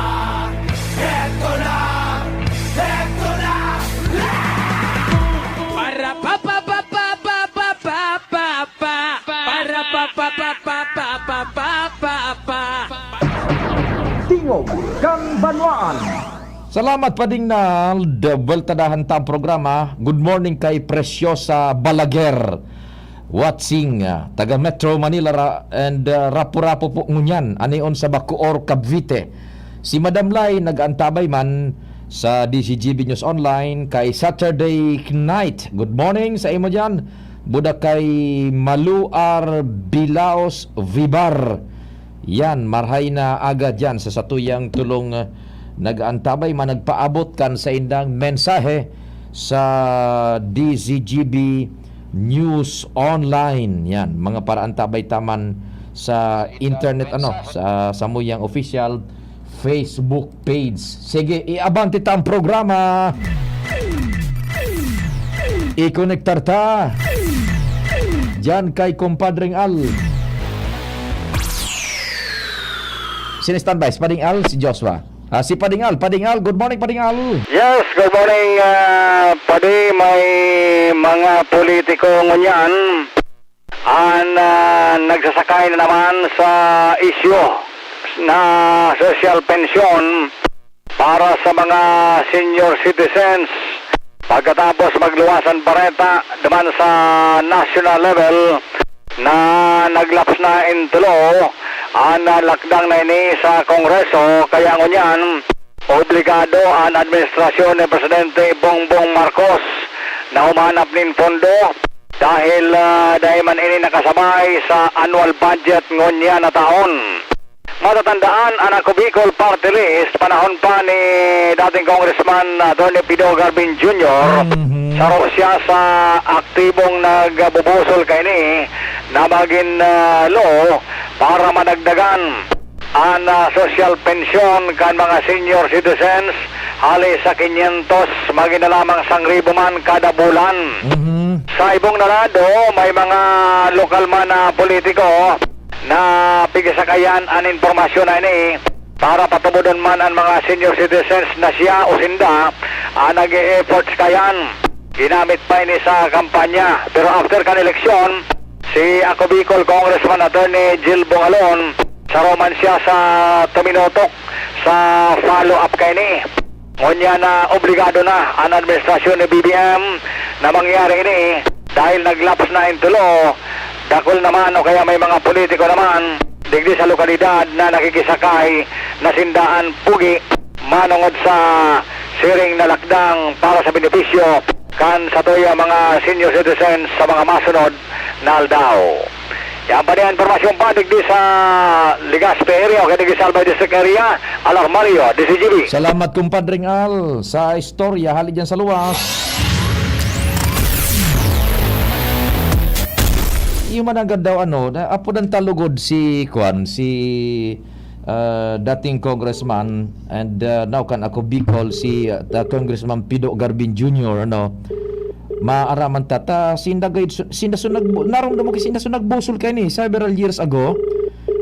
Heto na! Heto na! Para pa pa pa pa pa pa pa pa pa. Para pa pa pa pa pa pa pa pa pa. Tingog kan Banwaan. Salamat, Pading Nald. Buweltadahan ta ang programa. Good morning kay Preciosa Balaguer. Watching, ah, taga Metro Manila ra-, and, ah, Rapu-Rapu po ngunyan, anion sa Bacoor, Cavite. Si Madam Lai nag-antabay man sa D Z G B News Online kay Saturday Night. Good morning sa imo diyan. Buda kay Maluar Bilaos Vibar. Yan, marhay na aga diyan sa satuyang tulong, ah, nag-antabay man, nagpaabot kan saindang mensahe sa D Z G B News Online. Yan, mga paraantabay ta man sa internet, ano, sa samuyang official Facebook page. Sige, iabante ta ang programa. Ikonektar ta diyan kay Kumpadring Al. Sino standby? Si Padring Al, si Joshua. Ah, si Padring Al. Padring Al, good morning, Padring Al. Yes, good morning, ah, Padi. May mga politiko ngunyan an, ah, nagsasakay na naman sa isyu na social pension para sa mga senior citizens. Pagkatapos magluwas an bareta duman sa national level na naglaps na in tulo an, ah, lakdang na ini sa Kongreso, kaya ngunyan obligado an administrasyon ni Presidente Bongbong Marcos na humanap nin pondo dahil, ah, dai man ini nakasabay sa annual budget ngunyan na taon. Matatandaan, an Ako Bicol Party List, panahon pa ni dating Congressman Attorney Pido Garbin Junior, Mhm. saro siya sa aktibong nagbubusol kaini na magin, ah, law para madagdagan an, ah, social pension kan mga senior citizens hali sa quinientos, magin na lamang sangribo man kada bulan. Mhm. Sa ibong na lado, may mga lokal man na politiko na pigsakayan an impormasyon na ini para patubodon man an mga senior citizens na siya o sinda, ah, nag-e-efforts kayan. Ginamit pa ini sa kampanya. Pero after kan eleksyon, si Ako Bicol Congressman Attorney Gil Bongalon, saro man siya sa tuminotok sa follow-up kaini. Ngunyan na obligado na an administrasyon ni B B M na mangyari ini dahil naglaps na in tulo. Dakul naman o kaya may mga politiko naman digdi sa lokalidad na nakikisakay na sinda an pugi manongod sa siring na lakdang para sa benepisyo kan satuya mga senior citizens sa mga masunod na aldaw. Yan pa niya, impormasyon pa digdi sa Legazpi area o kaya digdi sa Albay District area, Alarmario, D C G B. Salamat, Kumpadring Al, sa istorya hali diyan sa luwas. Iyo man ang ganda, ano, na apodan ta lugod si, kwan, si, ah, dating congressman and, ah, now kan Ako Bicol, si, ah, Congressman Pido Garbin Junior, ano, maaraman ta, ta, sinda gayud su-, sinda su nagbu-, narumdam ko sinda su nagbusol kaini several years ago.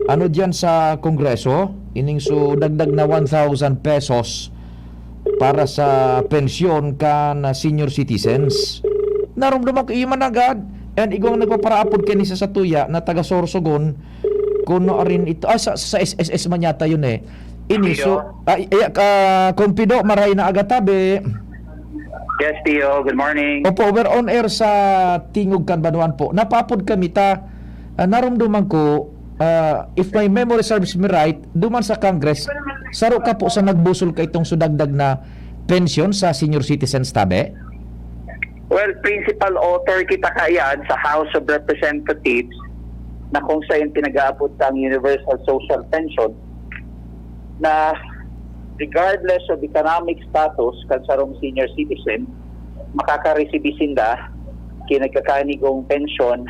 Ano diyan sa Kongreso, ining su dagdag na one thousand pesos para sa pensyon kan, ah, senior citizens. Narumduman ko, iyo man nanggad. And igwang nagpaparaapod kaini sa satuya na taga Sorsogon, kuno arin ito, ah, sa, sa S S S man yata yun eh. Ini, so, Pido? Ay, ay, ah, Kumpido, maray na aga tabi. Yes, Tio. Good morning. Opo, we're on air sa Tingog kan Banwaan po. Napaapod kami ta, ah, narumduman ko, ah, if my memory serves me right, duman sa Congress, saro ka po sa nagbusol ka itong sudagdag na pensyon sa senior citizens tabi? Well, principal author kita kaiyan sa House of Representatives na kung saan pinag-aabot ang universal social pension na regardless of economic status kan sarong senior citizen, makakaresibi sinda ki nagkakanigong pensyon,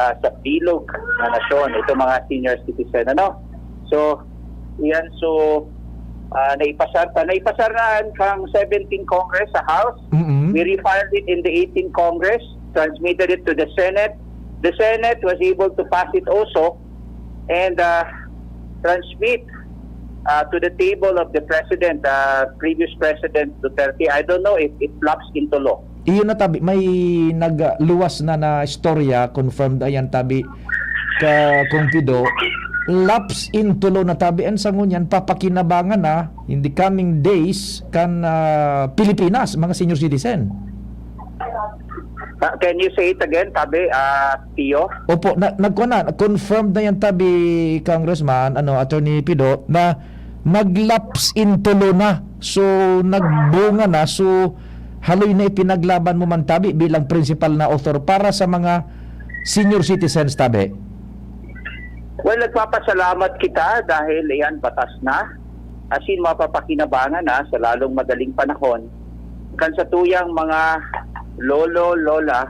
ah, sa bilog na nasyon, itong mga senior citizen, ano? So, iyan, so, ah, naipasar, ah, naipasar na an kang seventeen Congress sa House. Mm-mm. We refiled it in the eighteen Congress, transmitted it to the Senate. The Senate was able to pass it also and, ah, transmit, ah, to the table of the President, ah, previous President Duterte. I don't know if it lapsed into law. Iyo na tabi, may nagluwas na na istorya, confirmed ayan tabi, ka Kumpido, lapse into law na tabi, and sa ngunyan, papakinabangan na in the coming days kan, ah, Pilipinas, mga senior citizen. Ah, can you say it again, tabi, ah, Tio? Opo, na, nagkuha na, confirmed na yan tabi, Congressman, ano, Attorney Pido, na nag-lapse into law na. So, nagbunga na. So, haloy na ipinaglaban mo man tabi bilang principal na author para sa mga senior citizens tabi. Well, nagpapasalamat kita dahil iyan batas na. As in, mapapakinabangan na sa lalong madaling panahon. Kan sa tuyang mga lolo, lola,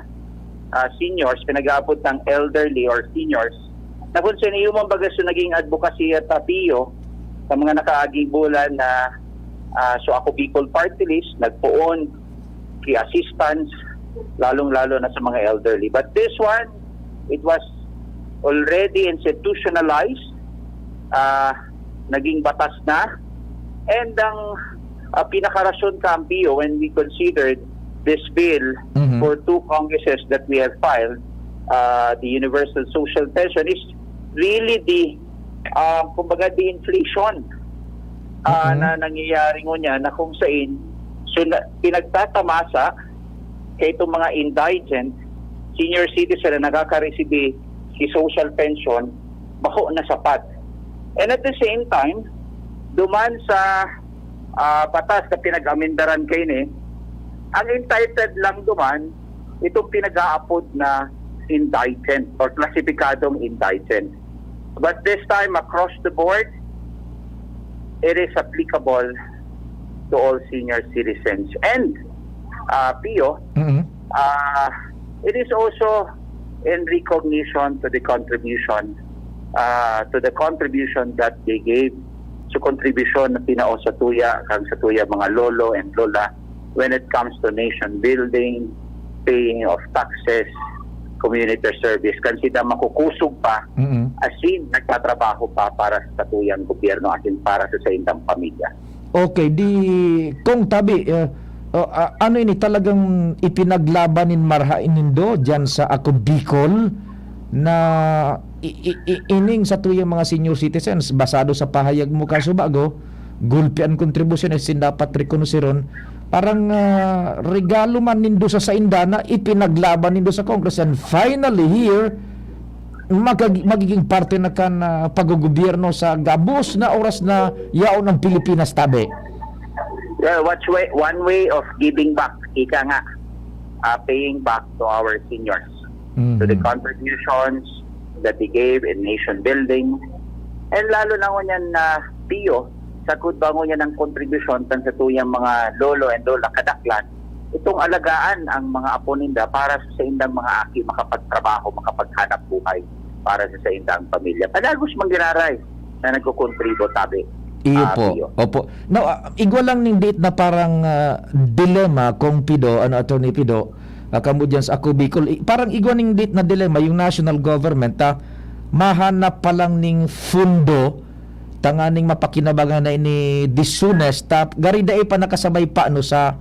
ah, seniors, pinag-aabot ng elderly or seniors, na kung sino yung mga bagas yung naging advocacy at appeal sa mga nakaaging bulan na, ah, so ako Bicol Party List, nagpoon ki assistance lalong-lalo na sa mga elderly. But this one, it was already institutionalized, ah, naging batas na, and ang, ah, pinakarasyon, Kampio, when we considered this bill Mhm. for two Congresses that we have filed, uh, the universal social pension is really the, uh, kumbaga, the inflation, uh, Mhm. na nangyayari ngunyan, na kung saan, so, na, pinagtatamasa kay itong mga indigent senior citizen na nakaka-receive si social pension, bako na sapat. And at the same time, duman sa, ah, batas na pinag-amendaran kaini, ang entitled lang duman itong pinag-aapod na indigent or klasipikadong indigent. But this time, across the board, it is applicable to all senior citizens. And, uh, Pio, Mhm. uh, it is also in recognition to the contribution, uh, to the contribution that they gave, sa kontribusyon na tinao sa tuya, kan sa tuya mga lolo and lola, when it comes to nation building, paying of taxes, community service, kan sila makukusog pa, Mhm. asin nagtatrabaho pa para sa tuyang gobyerno, asin para sa saindang pamilya. Okay, di kung tabi, eh, oh, ah, ano ini talagang ipinaglaban nin marahay nindo diyan sa Ako Bicol na i- i- i- ining sa tuyang mga senior citizens, basado sa pahayag mo kasubago, gulpi an kontribusyon, eh, sin dapat rekonoseron. Parang, ah, regalo man nindo sa sainda na ipinaglaban nindo sa Congress, and finally here, magag- magiging parte na kan, ah, paggogobyerno sa gabos na oras na yaon ang Pilipinas, tabi. Well, what's way, one way of giving back, ika nga, uh, paying back to our seniors, to the Mhm. contributions that they gave in nation building, and lalo na ngunyan na, Pio, sagkod ba ngunyan ang kontribusyon kan sa tuyang mga lolo and lola, kadaklan, itong alagaan ang mga apo ninda para sa saindang mga aki makapagtrabaho, makapaghanap buhay para sa saindang pamilya. Padagos man giraray na nagkukontribut, tabi. Iyo Ah, po. Pio. Opo. Now, ah, igwa lang ning date na parang, ah, dilemma kung Pido, ano, Attorney Pido, ah, kamo diyan sa Ako Bicol. I- parang igwa ning date na dilemma, yung national government, ah, mahanap pa lang ning fundo tanganing mapakinabangan na ini disunes, ta gari dai pa nakasabay pa, no, sa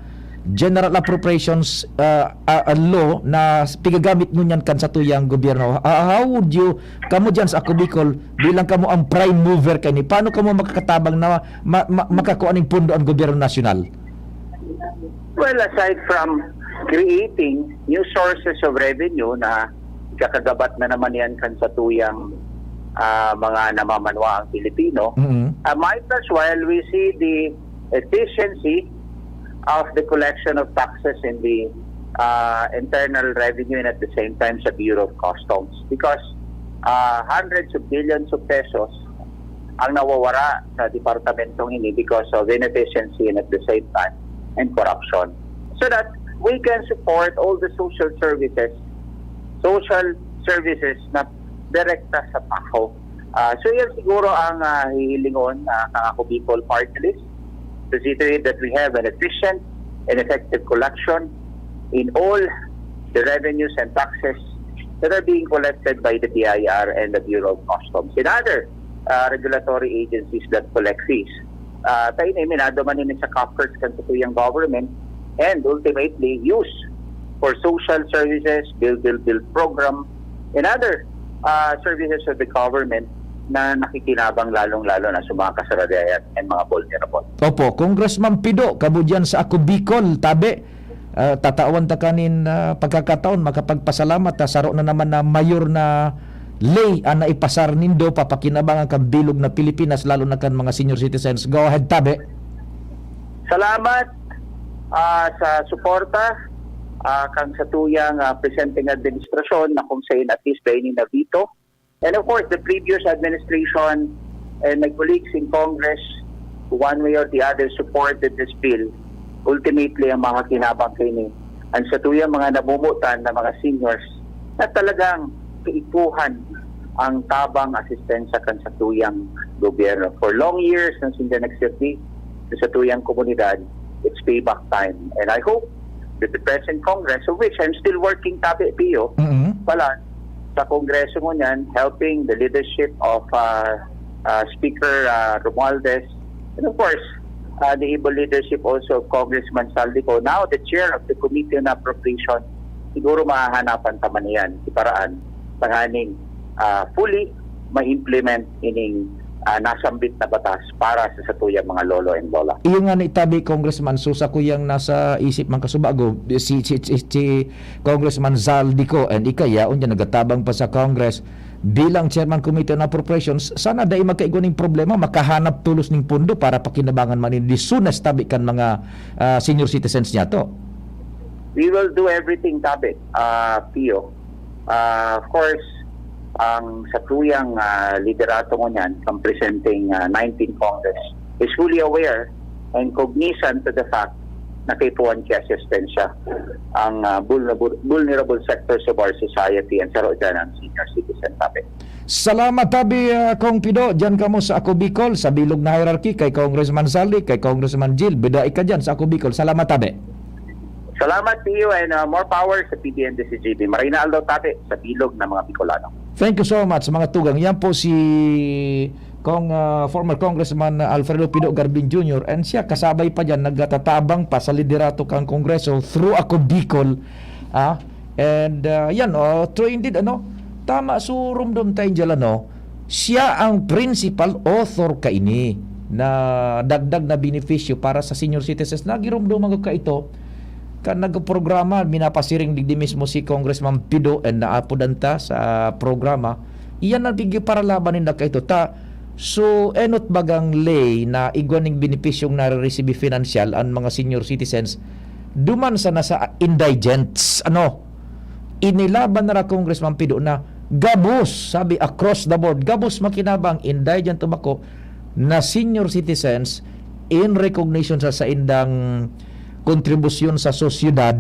General Appropriations, ah, ah, ah, Law na pigagamit ngunyan kan satuyang gobyerno. Ah, how would you, kamo diyan sa Ako Bicol, bilang kamo ang prime mover kani, paano kamo makakatabang na ma- ma- makakua ning pondo ang gobyerno nasyonal? Well, aside from creating new sources of revenue na ikakagabat na naman yan kan sa tuyang, ah, mga namamanwaang Pilipino, Mhm. ah, might as well we see the efficiency of the collection of taxes in the, ah, internal revenue and at the same time sa Bureau of Customs, because, ah, hundreds of billions of pesos ang nawawara sa departamentong ini because of inefficiency and at the same time and corruption. So that we can support all the social services, social services na direkta sa tao. Ah, so yan siguro ang, ah, hihilingon, ah, kan Ako Bicol Party List, to see to it that we have an efficient and effective collection in all the revenues and taxes that are being collected by the B I R and the Bureau of Customs and other, uh, regulatory agencies that collect fees. Uh, ta ini, minado man ini sa coffers kan satuyang government and ultimately used for social services, build, build, build program, and other, uh, services of the government na nakikinabang lalong-lalo na sa mga kasaradayan and mga vulnerable. Opo, Congressman Pido, kamo diyan sa Ako Bicol, tabi. Ah, tatawan ta kanin, ah, pagkakataon makapagpasalamat ta saro na naman na mayor na ley an naipasar nindo, papakinabangan kan bilog na Pilipinas, lalo na kan mga senior citizens. Go ahead, tabi. Salamat, ah, sa suporta, ah, kan satuyang, ah, presenteng administrasyon na kung sain at least dai ini na-veto. And of course, the previous administration and my colleagues in Congress, one way or the other, supported this bill. Ultimately, ang makakinabang kaini, ang satuyang mga namumutan na mga seniors na talagang kaipuhan ang tabang asistensya kan satuyang gobyerno. For long years, nang sinda nagserbi sa satuyang komunidad, it's payback time. And I hope with the present Congress, of which I'm still working, tabi, Pio, Mm-hmm. pala sa Kongreso ngunyan, helping the leadership of uh, uh, Speaker uh, Romualdez, and of course, uh, the able leadership also of Congressman Zaldy Co, now the chair of the Committee on Appropriation. Siguro mahahanapan ta man yan, si paraan, tanganing uh, fully ma-implement ining uh, nasambit na batas para sa satuyang mga lolo and lola. Iyo nga ni tabi, Congressman, so sa kuyang nasa isip man kasubago, si, si, si, si Congressman Zaldy Co, and ika yaon dyan nagatabang pa sa Congress bilang Chairman Committee on Appropriations, sana dai magkaigwa ning problema, makahanap tulos ning pondo para pakinabangan man ini, di sunas tabi kan mga ah, senior citizens niya to. We will do everything, tabi, uh, Pio. Uh, of course, ang satuyang uh, liderato ngunyan, ang presenting uh, nineteenth Congress, is fully aware and cognizant to the fact na kaipuhan ki asistensya ang uh, vulnerable, vulnerable sectors of our society, and saro dyan ang senior citizen, tabi. Salamat tabi, ah, Kong Pido. Diyan kamo sa Ako Bicol, sa bilog na hierarchy, kay Congressman Zaldy, kay Congressman Jil. Bida ika diyan sa Ako Bicol. Salamat tabi. Salamat, Pio, and uh, more power sa P D N D C G B. Maray na aldaw, tabi, sa bilog na mga Bicolano. Thank you so much, mga tugang. Yan po si Kong, ah, former Congressman Alfredo Pido Garbin Junior, and siya kasabay pa diyan, nagtatabang pa sa liderato kan Kongreso through Ako Bicol. Ah, and ah, yan, oh, true indeed, ano, tama, so rumdom tayo dyan, ano, siya ang principal author kaini na dagdag na benepisyo para sa senior citizens. Nagirumduman ko kaito, kan nagprograma, minapasiring digdi mismo si Congressman Pido and naapodan ta sa programa. Iyan ang pigparalaban ninda kaito. Ta, so, enot bagang ley na igwa ning benepisyong nare-receive financial an mga senior citizens duman sana sa indigents. Ano? Inilaban na ra Congressman Pido na gabos, sabi, across the board, gabos makinabang, indigent o bako, na senior citizens in recognition sa saindang kontribusyon sa sosyedad,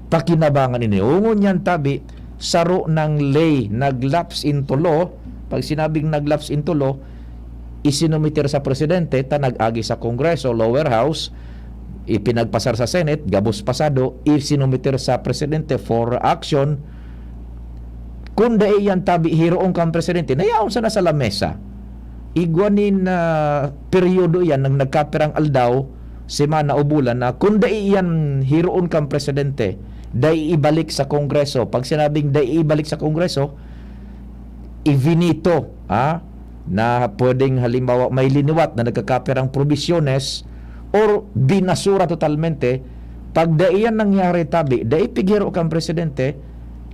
pakinabangan ini. O ngunyan tabi, saro nang ley, nag-lapse into law. Pag sinabing nag-lapse into law, isinumiter sa presidente, ta nag-agi sa Kongreso, lower house, ipinagpasar sa Senate, gabos pasado, isinumiter sa presidente for action. Kung dai yan tabi, hiroon kan presidente, nayaon sana sa lamesa. Igwa nin ah, peryodo yan, nang nagkapirang aldaw, semana o bulan, na kung dai yan hiroon kan presidente, dai ibalik sa Kongreso. Pag sinabing dai ibalik sa Kongreso, ivinito, ha? Na pwedeng halimbawa may liniwat na nagkakapirang probisyones or binasura totalmente, pag dai yan nangyari tabi, dai pighiro kan presidente,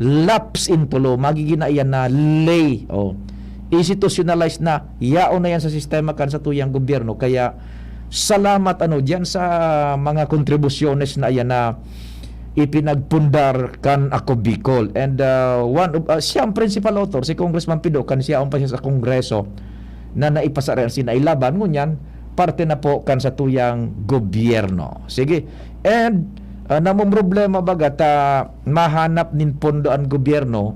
lapse into law, magiging na iyan na ley. Oh. Institutionalized na, yaon na yan sa sistema kan satuyang gobyerno. Kaya salamat ano diyan sa mga kontribusyones na iyan na ipinagpundar kan Ako Bicol. And uh, one of, uh, siya ang principal author, si Congressman Pido, kan siya pa siya sa Kongreso na naipasar yan, sinailaban, ngunyan, parte na po kan satuyang gobyerno. Sige. And uh, namumroblema baga ta mahanap nin pondo an gobyerno,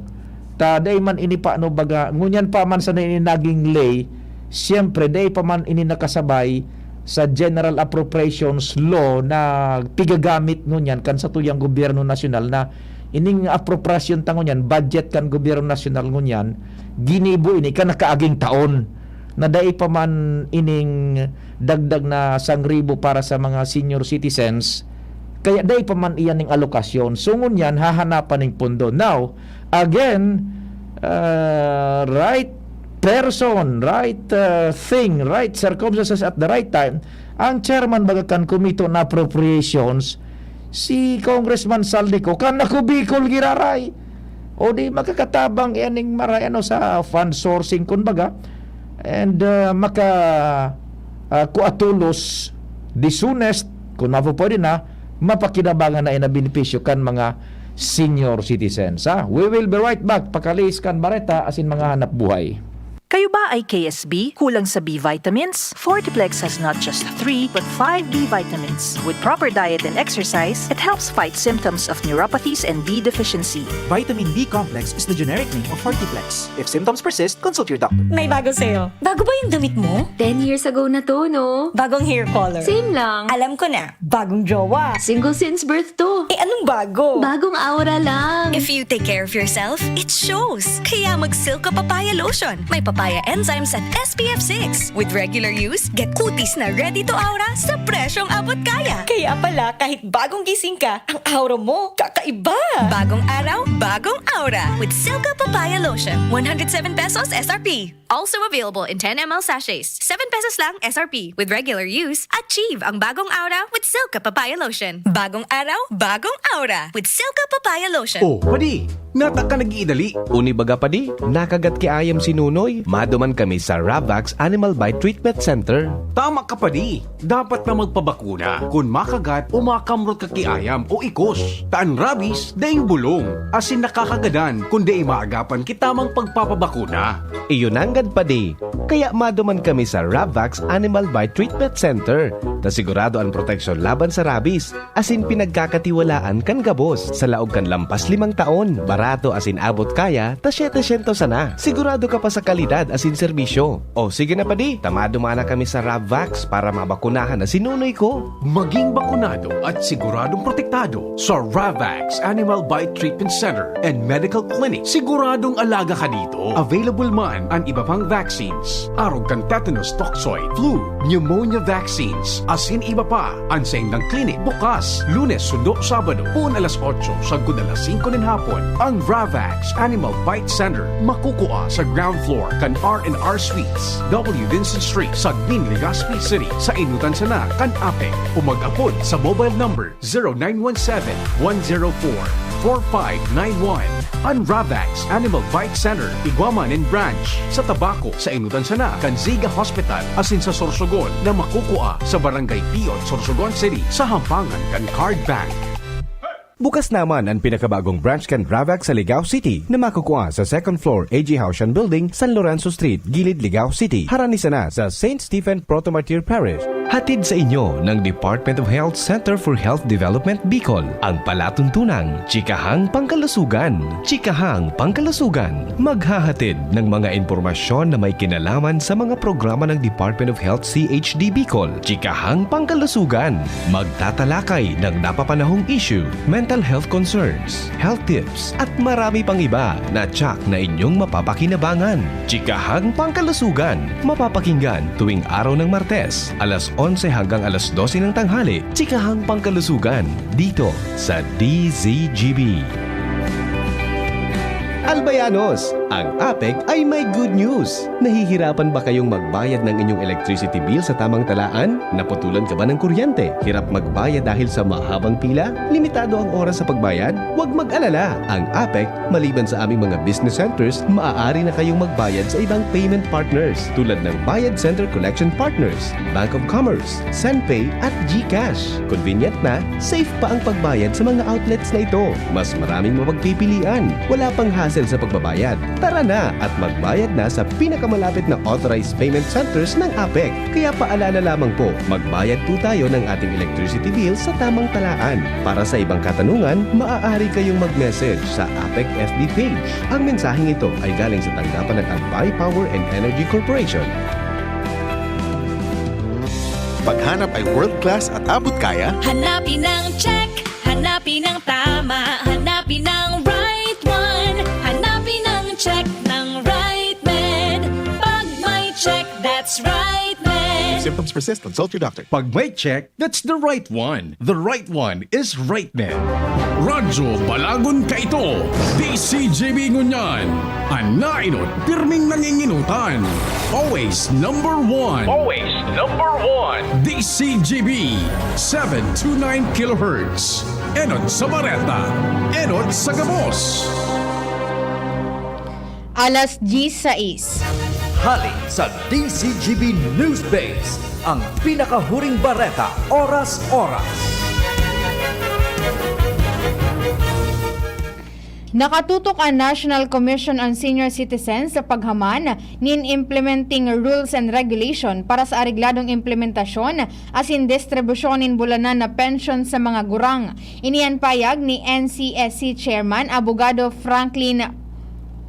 ta dai man ini pa ano baga, ngunyan pa man sana ini naging ley, siyempre, dai pa man ini nakasabay sa General Appropriations Law na pigagamit ngunyan kan satuyang gobyerno nasyonal na ining apropriasyon ta ngunyan, budget kan gobyerno nasyonal ngunyan, ginibo ini kan nakaaging taon na dai pa man ining dagdag na sangribo para sa mga senior citizens, kaya dai pa man iyan ning alokasyon. So ngunyan, hahanapan ning pondo. Now, again, uh, right person, right uh, thing, right circumstances at the right time, ang chairman baga kan Committee on Appropriations, si Congressman Zaldy Co, kan Ako Bicol giraray. O di makakatabang ining maray ano sa fund sourcing, kumbaga, and uh, maka uh, kuatulos, the soonest, kung mapupwede na, mapakinabangan na ina benepisyo kan mga senior citizens. Ha? We will be right back. Pakalihis kan bareta asin mga hanap buhay. Kayo ba ay K S B, kulang sa B vitamins? Fortiplex has not just three, but five B vitamins. With proper diet and exercise, it helps fight symptoms of neuropathies and B deficiency. Vitamin B complex is the generic name of Fortiplex. If symptoms persist, consult your doctor. May bago sa'yo. Bago ba yung damit mo? Ten years ago na to, no? Bagong hair color. Same lang. Alam ko na. Bagong jowa. Single since birth to. Eh, anong bago? Bagong aura lang. If you take care of yourself, it shows. Kaya mag Silka Papaya Lotion. May papaya enzymes at S P F six. With regular use, get kutis na ready to aura sa presyong abot kaya. Kaya pala, kahit bagong gising ka, ang aura mo kakaiba. Bagong araw, bagong aura. With Silka Papaya Lotion. One hundred seven pesos S R P. Also available in ten M L sachets. Seven pesos lang S R P. With regular use, achieve ang bagong aura with Silka Papaya Lotion. Bagong araw, bagong aura with Silka Papaya Lotion. Oh, padi, nata ka nag-iidali. Uni baga, padi, nakagat ki ayam si Nunoy. Maduman kami sa Ravax Animal Bite Treatment Center. Tama ka, padi. Dapat na magpabakuna kun makagat o makamrot ka ki ayam o ikos. Ta an rabies, daing bulong, asin nakakagadan kun dai maagapan ki tamang pagpapabakuna. Iyo nanggad, padi. Kaya maduman kami sa Ravax Animal Bite Treatment Center, ta sigurado an proteksyon laban sa rabies, asin pinagkakatiwalaan kan gabos. Sa laog kan lampas limang taon, barato asin abot kaya, ta setecientos sana. Sigurado ka pa sa kalidad asin serbisyo. O sige na, padi, ta maduman na kami sa Ravax para mabakunahan na si Nunoy ko. Maging bakunado at siguradong protektado sa Ravax Animal Bite Treatment Center and Medical Clinic. Siguradong alaga ka dito. Available man an iba pang vaccines, arog kan tetanus toxoid, flu, pneumonia vaccines, asin iba pa. An saindang clinic bukas Lunes sundo Sabado, poon alas otso sagkod alas singko nin hapon. Ang Ravax Animal Bite Center makukua sa ground floor kan R and R Suites, W Vincent Street, Sagmin, Legazpi City, sa enotan sana kan APEC, o mag-apod sa mobile number zero nine one seven, one zero four, four five nine one. An Ravax Animal Bite Center, igwa man nin branch sa Tabaco, sa enotan sana kan Ziga Hospital, asin sa Sorsogon, na makukua sa Barangay Piot, Sorsogon City, sa hampangan kan Card Bank. Bukas naman an pinakabagong branch kan Ravax sa Ligao City, na makukua sa second floor, A G Haushan Building, San Lorenzo Street, Gilid, Ligao City. Harani sana sa Saint Stephen Proto-Martyr Parish. Hatid sa inyo ng Department of Health Center for Health Development Bicol ang palatuntunang Chikahang Pangkalusugan. Chikahang Pangkalusugan, maghahatid ng mga impormasyon na may kinalaman sa mga programa ng Department of Health C H D Bicol. Chikahang Pangkalusugan, magtatalakay ng napapanahong issue, mental health concerns, health tips, at marami pang iba na tiyak na inyong mapapakinabangan. Chikahang Pangkalusugan, mapapakinggan tuwing araw ng Martes, alas onse hanggang alas dose ng tanghali. Chikahang Pangkalusugan, dito sa D Z G B. Albayanos, ang APEC ay may good news! Nahihirapan ba kayong magbayad ng inyong electricity bill sa tamang talaan? Naputulan ka ba ng kuryente? Hirap magbayad dahil sa mahabang pila? Limitado ang oras sa pagbayad? Huwag mag-alala! Ang APEC, maliban sa aming mga business centers, maaari na kayong magbayad sa ibang payment partners, tulad ng Bayad Center Collection Partners, Bank of Commerce, Senpay at GCash. Convenient na, safe pa ang pagbayad sa mga outlets na ito. Mas maraming mapagpipilian. Wala pang hassle sa pagbabayad. Tara na at magbayad na sa pinakamalapit na authorized payment centers ng APEC. Kaya paalala lamang po, magbayad po tayo ng ating electricity bill sa tamang talaan. Para sa ibang katanungan, maaari kayong mag-message sa APEC F B page. Ang mensaheng ito ay galing sa tanggapan ng Albay Power and Energy Corporation. Paghanap ay world class at abot kaya? Hanapin ang check, hanapin ang tama, hanapin ang right one, hanapin ang check ng right med. Pag may check, that's right med. If symptoms persist, consult your doctor. Pag may check, that's the right one. The right one is right med. Radyo Balagon kaito, D C G B ngunyan. An naenot, pirming nanginginutan. Always number one. Always number one. D C G B, seven two nine kilohertz. Enot sa bareta, enot sa gabos. Alas diyesisais. Hali sa D C G B News Base, ang pinakahuring bareta, oras-oras. Nakatutok an National Commission on Senior Citizens sa paghaman nin implementing rules and regulation para sa aregladong implementasyon asin distribusyon nin bulanan na pensyon sa mga gurang. Ini an payag ni N C S C Chairman Abogado Franklin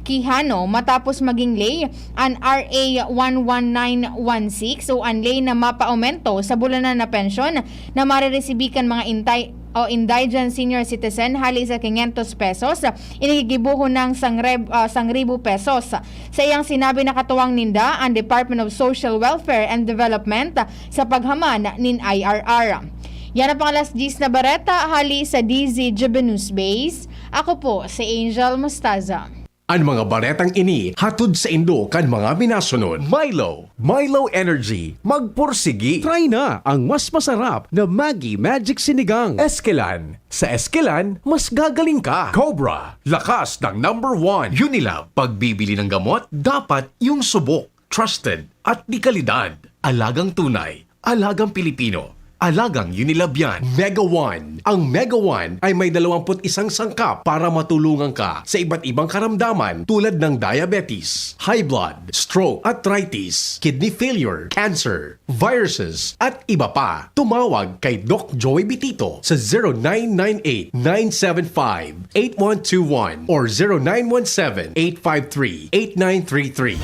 Quijano matapos maging ley an R A one one nine one six o an ley na mapaaumento sa bulanan na pensyon na mareresibir kan mga intay o indigent senior citizen hali sa quinientos pesos, ini gigibohon ng sangre-, ah, sangribo pesos. Sa iyang sinabi, nakatuwang ninda ang Department of Social Welfare and Development sa paghaman nin I R R. Yan ang pang alas diyes na bareta hali sa D Z G B News Base. Ako po si Angel Mostaza. An mga baretang ini hatod saindo kan mga minasunod: Milo, Milo Energy, magpursigi. Try na ang mas masarap na Maggi Magic Sinigang. Eskelan, sa Eskelan, mas gagaling ka. Cobra, lakas ng number one. Unilab, pagbibili ng gamot, dapat yung subok, trusted, at de kalidad. Alagang tunay, alagang Pilipino, alagang Unilab yan. Mega One. Ang Mega One ay may dalawampu't isang sangkap para matulungan ka sa iba't ibang karamdaman tulad ng diabetes, high blood, stroke, arthritis, kidney failure, cancer, viruses, at iba pa. Tumawag kay Doc Joey Bitito sa zero nine nine eight nine seven five eight one two one or zero nine one seven eight five three eight nine three three.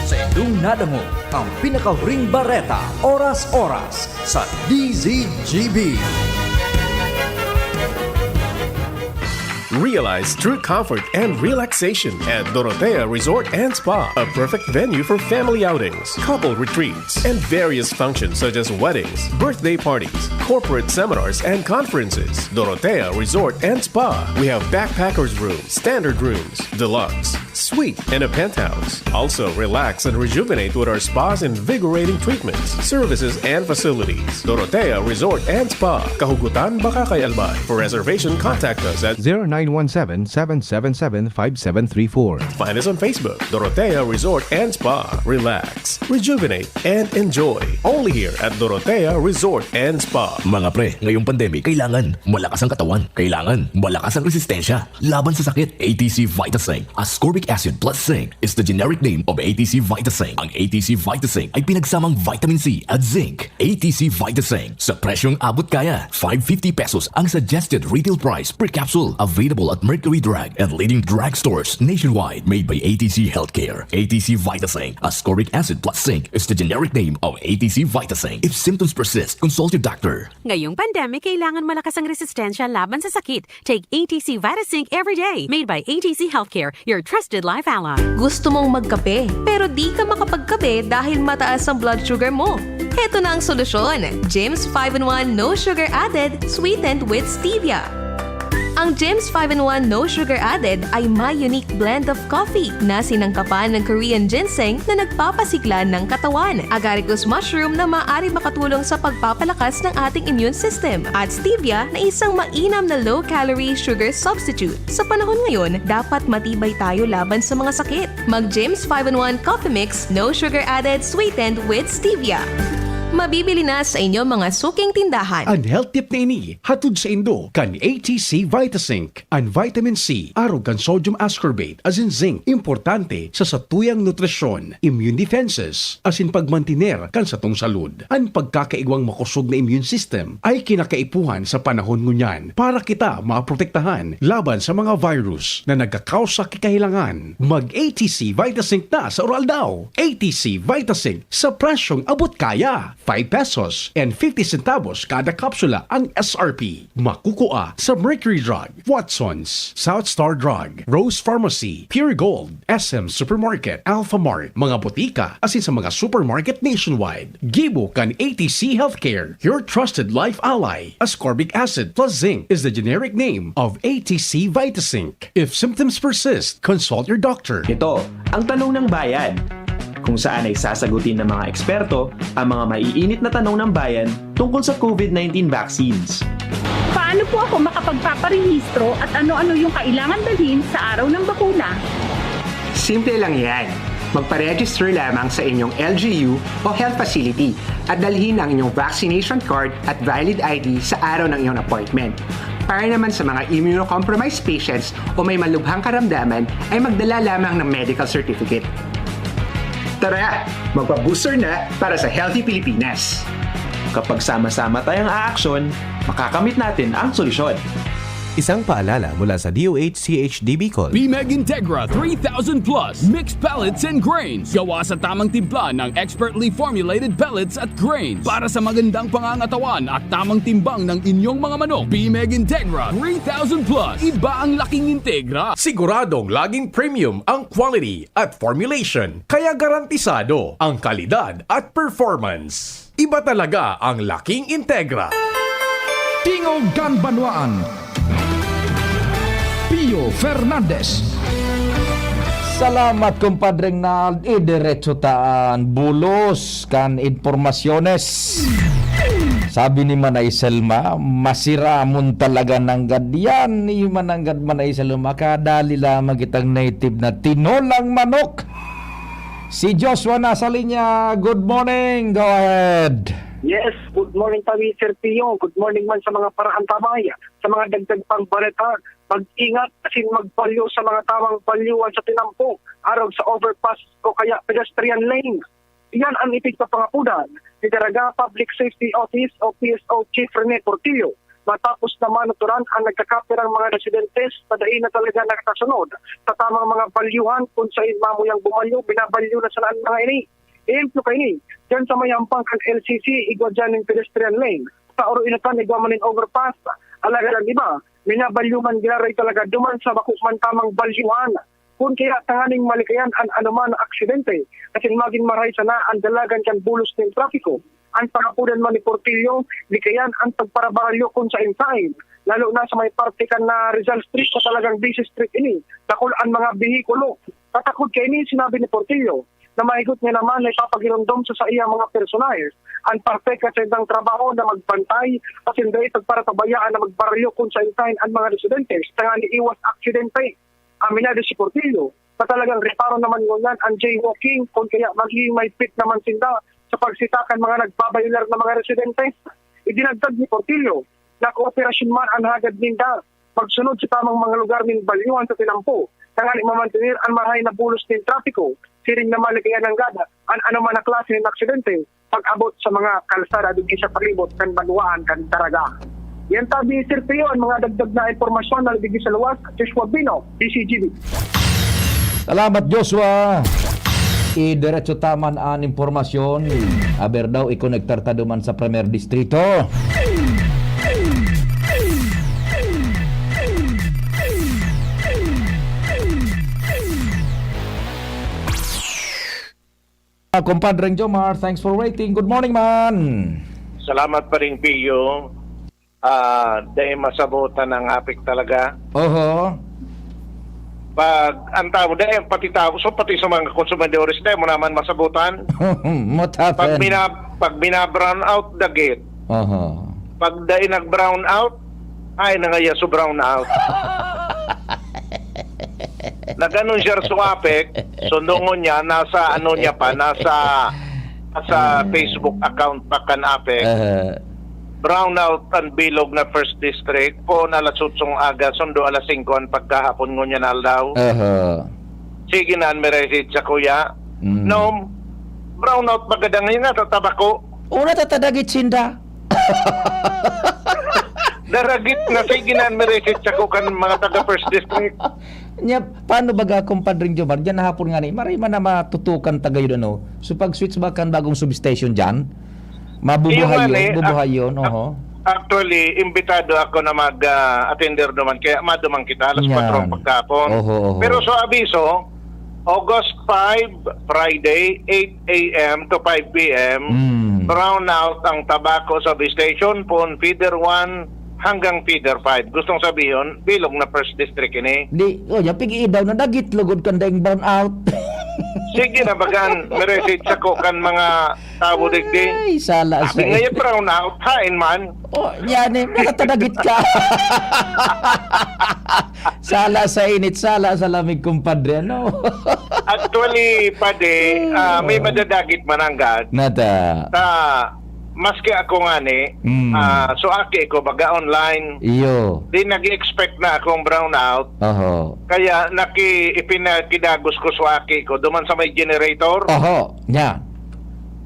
Sa indong nadangog ang pinakahuring bareta, oras-oras, sa D Z G B. Realize true comfort and relaxation at Dorotea Resort and Spa, a perfect venue for family outings, couple retreats, and various functions such as weddings, birthday parties, corporate seminars, and conferences. Dorotea Resort and Spa. We have backpackers room, standard rooms, deluxe, suite, and a penthouse. Also, relax and rejuvenate with our spa's invigorating treatments, services, and facilities. Dorotea Resort and Spa, Kahugutan, Bacacay, Albay. For reservation, contact us at zero nine one seven, seven seven seven, five seven three four. Find us on Facebook, Dorotea Resort and Spa. Relax, rejuvenate, and enjoy. Only here at Dorotea Resort and Spa. Mga pre, ngayong pandemic, kailangan malakas ang katawan. Kailangan malakas ang resistensya laban sa sakit. A T C Vitasync, ascorbic acid plus zinc, is the generic name of A T C Vitasync. Ang A T C Vitasync ay pinagsamang vitamin C at zinc. A T C Vitasync, sa presyong abot kaya. Five fifty pesos ang suggested retail price per capsule. Available at Mercury Drug and leading drugstores nationwide. Made by A T C Healthcare. A T C Vitasync, ascorbic acid plus zinc, is the generic name of A T C Vitasync. If symptoms persist, consult your doctor. Ngayong pandemic, kailangan malakas ang resistensya laban sa sakit. Take A T C Vitasync every day. Made by A T C Healthcare, your trusted life ally. Gusto mong magkape, pero di ka makapagkape dahil mataas ang blood sugar mo? Heto na ang solusyon, James five in one No Sugar Added, sweetened with stevia. Ang James five in one No Sugar Added ay may unique blend of coffee na sinangkapan ng Korean ginseng na nagpapasigla ng katawan, agaricus mushroom na maaari makatulong sa pagpapalakas ng ating immune system, at stevia na isang mainam na low-calorie sugar substitute. Sa panahon ngayon, dapat matibay tayo laban sa mga sakit. Mag James five in one Coffee Mix, no sugar added, sweetened with stevia. Mabibili na sa inyong mga suking tindahan. An health tip na ini hatod saindo kan A T C Vitasync. An vitamin C, arog kan sodium ascorbate, asin zinc, importante sa satuyang nutrisyon, immune defenses, asin pagmantiner kan satong salud. An pagkakaigwang makosog na immune system ay kinakaipuhan sa panahon ngunyan para kita maprotektahan laban sa mga virus na nagkakausa ki kahelangan. Mag A T C Vitasync na sa uraldaw. A T C Vitasync sa presyong abot kaya. Five pesos and fifty centavos kada kapsula ang S R P. Makukua sa Mercury Drug, Watsons, South Star Drug, Rose Pharmacy, Pure Gold, S M Supermarket, Alpha Mart, mga botika, asin sa mga supermarket nationwide. Gibo kan A T C Healthcare, your trusted life ally. Ascorbic acid plus zinc is the generic name of A T C Vitasync. If symptoms persist, consult your doctor. Ito ang Tanong ng Bayan, kung saan ay sasagutin ng mga eksperto ang mga maiinit na tanong ng bayan tungkol sa COVID nineteen vaccines. Paano po ako makapagpaparehistro at ano-ano yung kailangan dalhin sa araw ng bakuna? Simple lang yan. Magpa-register lamang sa inyong L G U o health facility at dalhin ang inyong vaccination card at valid I D sa araw ng iyong appointment. Para naman sa mga immunocompromised patients o may malubhang karamdaman, ay magdala lamang ng medical certificate. Tara, magpa-booster na para sa healthy Pilipinas. Kapag sama-sama tayong aaksyon, makakamit natin ang solusyon. Isang paalala mula sa D O H C H D Bicol. Bimeg Integra three thousand Plus Mixed Pellets and Grains. Gawa sa tamang timpla ng expertly formulated pellets at grains para sa magandang pangangatawan at tamang timbang ng inyong mga manok. Bimeg Integra three thousand Plus. Iba ang laking Integra. Siguradong laging premium ang quality at formulation, kaya garantisado ang kalidad at performance. Iba talaga ang laking Integra. Tingog kan Banwaan, Pio Fernandez. Salamat, kumpadreng Nald. Idiretso taan bulos kan impormasyones. Sabi ni Manay Selma, masiramon talaga nanggad yan. Ni mananggad Manay Selma, kadali lamang kitang native na tinolang manok. Si Joshua nasa linya. Good morning. Go ahead. Yes, good morning kami, Sir Pio. Good morning man sa mga paraantabay. Sa mga dagdag pang baleta, mag-ingat asin magbalyo sa mga tawang balyuhan sa tinampo, arog sa overpass o kaya pedestrian lane. Iyan ang ipigpapangapudan ni Daraga Public Safety Office o P S O Chief Rene Portillo matapos na manuturan ang nagkakapirang mga residentes na dai na talaga nakasunod sa tamang mga balyuhan kun sain mamuyang bumalyo, binabalyo na sana ang mga ini. Ehemplo kaini, dyan sa may hampang kan L C C, igwa dyan ning pedestrian lane. Sa Oro-Inotan, igwa man nin overpass. Alagad ang iba, minabalyo man giraray talaga duman sa bako man tamang balyuhan. Kun kaya tanganing malikayan an anoman na aksidente, asin magin marahay sana an dalagan kan bulos nin trapiko. An pangapudan man ni Portillo, likayan an pagparabaralyo kun sain-sain, lalo na sa may parte kan na Rizal Street na talagang busy street ini, dakul an mga behikulo. Tatakod kaini, sinabi ni Portillo, na mahigot niya naman na ipapagiromdom sa saiyang mga personahe an parte kan saindang trabaho na magbantay asin dai pagparapabayaan na magbaralyo kun sain-sain an mga residente tanganing iwas aksidente. Aminado si Portillo na talagang reparo naman ngunyan an jaywalking kun kaya magiging mahigpit naman sinda sa pagsita kan mga nagbabayolar na mga residente. Idinagdag ni Portillo na kooperasyon man an hagad ninda magsunod sa tamang mga lugar nin balyuhan sa tinampo tanganing mamantener an marahay na bulos nin trapiko siring na malikayan nanggad an anoman na klase nin aksidente pag-abot sa mga kalsada digdi sa palibot kan banwaan kan Daraga. Yan tabi, Sir Pio, an mga dagdag na impormasyon na digdi sa luwas, Joshua Bino, D C G B. Salamat, Joshua. Idiretso ta man an impormasyon. Aber daw, ikonektar ta duman sa Primer Distrito. Ah, Kumpadreng Jomar, thanks for waiting. Good morning, man. Salamat pa rin, Pio. Ah, dahil masabutan ang apik talaga. Oho. Pag ang tao, dahil pati tao, so pati sa mga konsumadores, dahil mo naman masabutan. What Pag, happened? bina, pag bina-brown out, dagit. Oho. Pag dahil nag-brown out, ay, nangaya so brown out. Nag-anunsiyar so apik, so noon niya, nasa ano niya pa, nasa, nasa Facebook account pa kan apik. Aha. Brown out an bilog na First District, poon alas otsong aga, sundo alas singko an pagkahapon ngunyan na aldaw. Aha. Sige na an message sa kuya. Mm. No, brown out magandang yun na, tatabako. Una tatadagit sinda. Daragit na, sige na an message sa ko kan mga taga First District. Nya, paano baga, Kumpadreng Jomar? Diyan hapon nga ni, maray man na matutukan ta gayud, ano? So, pag-switch ba kan bagong substation diyan? Mabubuhay Iyo nga yun? ni, Bubuhay ac- yun? Oho. Actually, imbitado ako na mag-attender naman, kaya maduman kita alas Yan. kwatro ang pagkahapon. Oho, oho. Pero so abiso, August five, Friday, eight a.m. to five p.m., Mm. brown out ang Tabaco Substation, poon feeder one hanggang feeder five. Gustong sabihin, bilog na First District ini. Di, oh, ya, pig-iidaw na dagit lugod kan daing brown out. Sige na bagan, message ako kan mga tawo digdi. Ay, sala sa Sabi nga yung brown out, hain man. Oh, yan eh, natatadagit ka. Sala sa init, sala sa lamig, kumpadre, ano? Actually, pade, ah, may Oh. madadagit mananggad. Nata. Sa Maski ako ngani, Mm. ah, so aki ko, baga online. Iyo. Di nag-expect na akong brownout. Oho. Kaya naki-, ipinakidagos ko so aki ko, duman sa may generator. Oho, nya.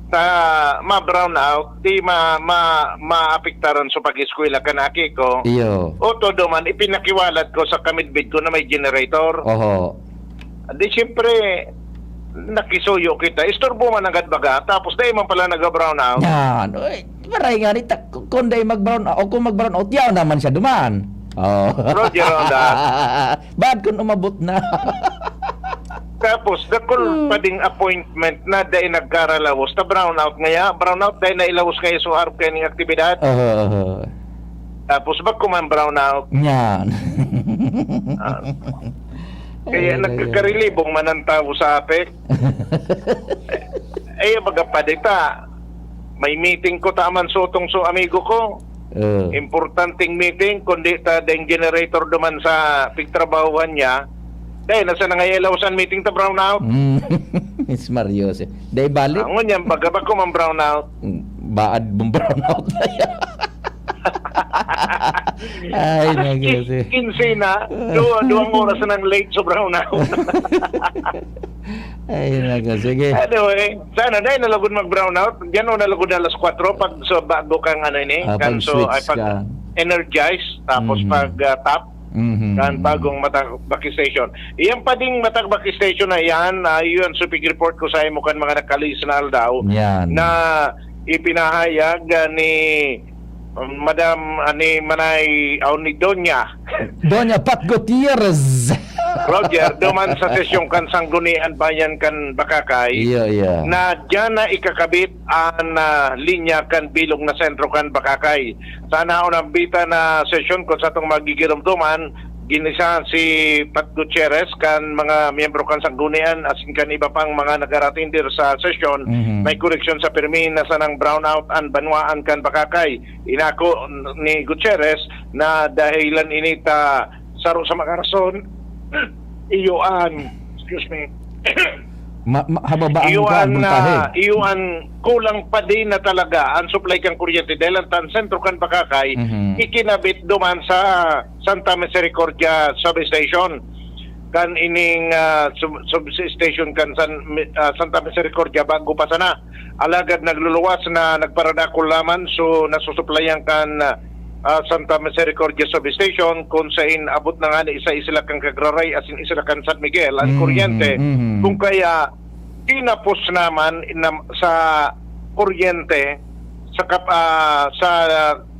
Sa ma-brownout, di ma-, ma-, maapektaran sa pag-eskwela kan aki ko. Iyo. O todo man, ipinakiwalat ko sa kamidbid ko na may generator. Oho. Di siyempre, nakisuyo kita. Istorbo man agad baga, tapos dai man pala naga-brownout. Yan. Uy, maray nga ni ta-, kung dai mag-brownout, o kung mag-brownout, yaw naman siya duman. Oh. Roger on that. Bad kung umabot na. Tapos, dakul Hmm. pa ding appointment na dai nagkaralawos. Ta brownout ngaya, brownout dai na ilawos ngaya so arog kaining aktibidad. Aha, aha. Tapos, bako man brownout. Yan. Ah. Kaya Ay, ay, ay. nagkakarilibong man ang tao sa apek. Eh, baga pa dita, may meeting ko taman sutong so amigo ko. Oh. Importanteng meeting, kundi ta deng generator duman sa pigtrabahuhan niya. Dahil nasa nangayalaw san meeting ta brownout. Mm. Miss Mariose. Dahil balik? Ah, ngunyan, baga ba ko man brownout? Mm, baad mong brownout na yan. Ay, Alas nagkasi. Kinse na, duwa, duwang oras na nang late sa brownout. Ay, nagkasi. Sige. Anyway, sana dahil nalagod mag-brownout, diyan o nalagod na alas kwatro, pag so, bago kang ano ini, Ah, kan pag so, ay, switch pag ka. energize, tapos Mhm. pag, ah, tap, Mhm. kan bagong Matagbaki Station. Iyang pa ding Matagbaki Station na yan, ah, yun, so pig-report ko sa imo kan mga nakalis na aldaw Yan. na ipinahayag, ah, ni Madam, ah, ni Manay, o ni Doña. Doña Pat Gutierrez. Roger, duman sa sesyon kan Sanggunian Bayan kan Bacacay, Iya, iya. na diyan na ikakabit an, ah, linya kan bilog na sentro kan Bacacay. Sa naunang bita na sesyon, kung sa atong magigiromdoman, ginisa si Pat Gutierrez kan mga miyembro kan Sanggunian asin kan iba pang mga nagaratindir sa sesyon, Mhm. may koreksyon sa pirmi na sanang brownout an banwaan kan Bacacay. Inako ni Gutierrez na dahilan ini ta saro sa mga rason, iyo an, excuse me, Ma-, ma-, hababa ang iyo kuwan, an, voltahe. ah, iyo an kulang pa din na talaga ang supply kan kuryente dahil ang tan sentro kan Bacacay Mhm. ikinabit duman sa Santa Misericordia Substation. Kan ining, ah, sub-, substation kan San, Mi-, ah, Santa Misericordia bago pa sana. Alagad nagluluwas na nagparadakol laman, so nasusuplayan kan, ah, Santa Misericordia Substation, kung sain abot na nga na isa isla kan Kagraray asin isla kan San Miguel ang Mhm, kuryente. mhm. Kung kaya, tinapos naman na, sa kuryente, sa kap-, ah, sa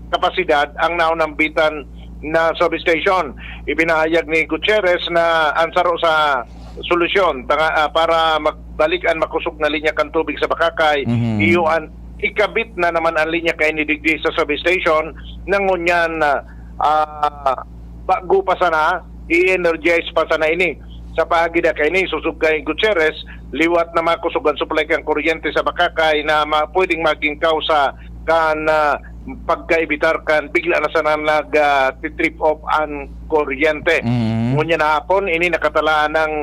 kapasidad ang naunambitan na substation. Ipinahayag ni Gutierrez na ang saro sa solusyon tanga-, ah, para magbalik an makusog na linya kan tubig sa Bacacay, Mhm. iyo an ikabit na naman an linya kaini digdi sa substation, na ngunyan, ah, ah, bago pa sana, i-energize pa sana ini. Sa paagi na kaini, susog kay Gutierrez, liwat na makusog an supply kan kuryente sa Bacacay na ma-, pwedeng maging kausa kan, ah, pagkaibitar kan bigla na sana nag, ah, ti-trip off an kuryente. Mm. Ngunyan na hapon, ini nakatalaan ng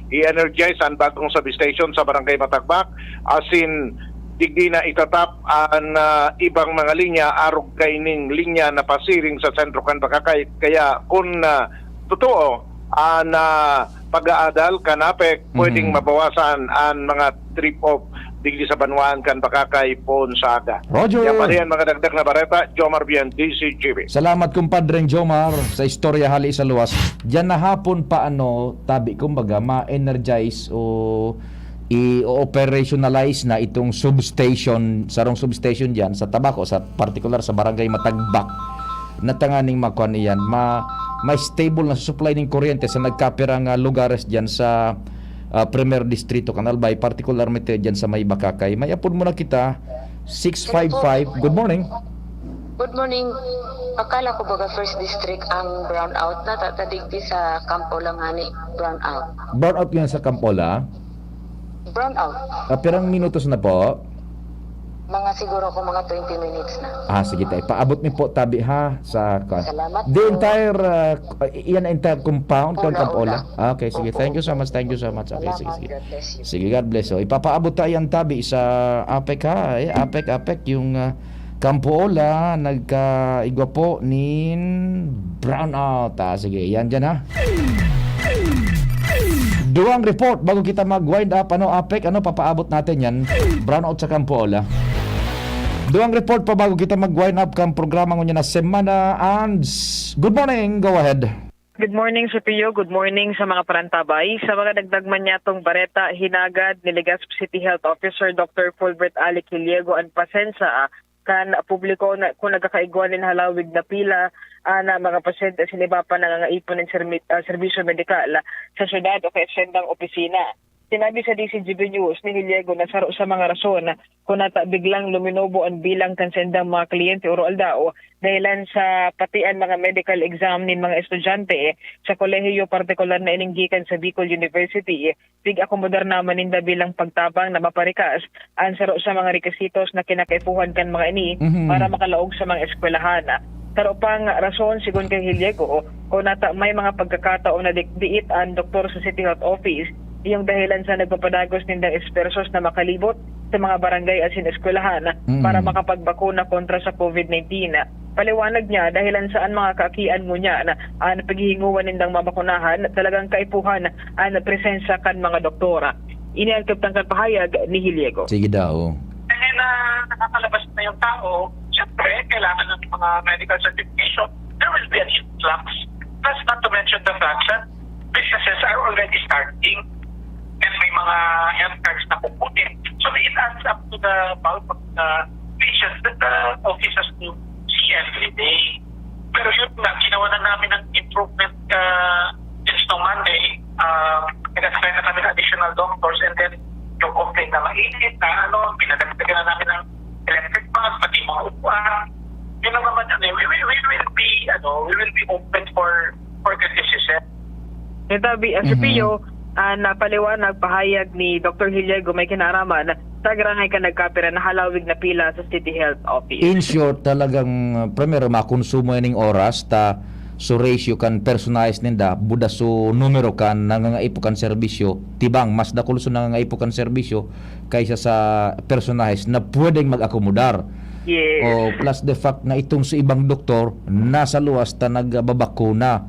i-energize an bagong substation sa Barangay Matagbak, asin digdi na itatap an, ah, ibang mga linya arog kaining linya na pasiring sa sentro kan Bacacay. Kaya kun, ah, totoo an, ah, pag-aadal kan APEC, pwedeng Mhm. mabawasan an mga trip-off digdi sa banwaan kan Bacacay poon sa aga. Roger. Yan pa rin ang mga dagdag na bareta, Jomar Bian, D C G B. Salamat, kumpadreng Jomar, sa istorya hali sa luwas. Diyan na hapon pa, ano, tabi, kumbaga, ma-energize o i-operationalize na itong substation, sarong substation diyan sa Tabaco, sa partikular sa Barangay Matagbak, na tanganing makuan iyan, ma-, ma-stable na supply ning kuryente sa nagkapirang, ah, lugares diyan sa, ah, Primer Distrito kan Albay, partikularmente diyan sa may Bacacay. May apod muna kita, six five five. Good morning. Good morning. Akala ko baga First District ang brownout, natatadigdi sa Campola ngani brownout. Brownout ngayon sa Campola? Brownout. Ah, pirang minutos na po? Mga siguro ko mga twenty minutes na. Ah, sige tayo. Paabot mi po tabi ha sa ka-, Salamat the po. entire, ah, iyan entire compound kan Ola, Campola. Ola. Ah, okay, sige. Opo, Thank you so opo. much. Thank you so much. Okay, sige, Salamat. sige. God bless you. Sige, God bless. So, ipapaabot tayo ang tabi sa APEC ha. Eh, APEC, APEC, yung, ah, Kampuola, nagkaigwa po nin brownout. Ah, sige, yan dyan ha. Duwang report bago kita mag-wind up. Ano, Apek? Ano, papaabot natin yan? Brownout sa Kampuola. Duwang report pa bago kita mag-wind up kang programa ngunyan na semana. And good morning, go ahead. Good morning, Sir Pio. Good morning sa mga parantabay. Sa mga dagdag man niyatong bareta, hinagad ni Legazpi City Health Officer Doctor Fulbert Alec Hiliego an pasensa, ah, kan publiko na, kung nagkakaigwa nin halawig na pila, ah, na mga pasyente asin iba pa nangangaipo nin sermi-, ah, serbisyo medikal, ah, sa syudad o kaya sa sendang opisina. Sinabi sa D C G B News ni Hiliego na saro sa mga rason kung nata biglang luminobo an bilang kan sendang mga kliyente oro-aldaw dahilan sa pati an mga medical exam nin mga estudyante sa kolehiyo, partikular na ining gikan sa Bicol University. Pig-akomodar naman ninda bilang pagtabang na maparikas an saro sa mga rekisitos na kinakaipuhan kan mga ini Mhm. para makalaog sa mga eskwelahan. Saro pang rason, sigon kay Hiliego, kung nata may mga pagkakataon na di-, diit an doktor sa City Health Office, iyong dahilan sa nagpapadagos nindang espersos na makalibot sa mga barangay asin eskwelahan Mm. para makapagbakuna kontra sa covid nineteen. Paliwanag niya, dahilan sa an mga kaakian ngunyan an paghihingowa nindang mabakunahan, talagang kaipuhan an presensya kan mga doktor. Ini an kabtang kan pahayag ni Hiliego. Sige daw. Kaya na nakakalabas na yung tao, siyempre, kailangan ng mga medical certification. There will be an influx. Plus, not to mention the fact that businesses are already starting and may mga health cards na kukunin. So, it adds up to the bulk of the patients that the office has to see every day. Pero yun nga, ginawa na namin ng improvement, ah, since nung Monday. Ah, nag-assign na kami ng additional doctors and then yung complaint na mainit na ano, pinadagdagan na namin ng electric fan, pati mga upuan. Yun lang naman, ano, we, we, we will be, ano, we will be open for, for criticism. Yung tabi, ah, si Mhm. Pio, ah, napaliwanag, pahayag ni Doktor Hiliego may kinaraman sa garahay kan nagkapira na halawig na pila sa City Health Office. In short, talagang, ah, primero, makonsumo yan ning oras, ta so ratio kan personahes ninda, buda so numero kan nangangaipo kan serbisyo, tibang mas dakul so nangangaipo kan serbisyo kaysa sa personahes na pwedeng mag-akomodar. Yes. O, plus the fact na itong sa ibang doktor, nasa luwas ta nagbabakuna.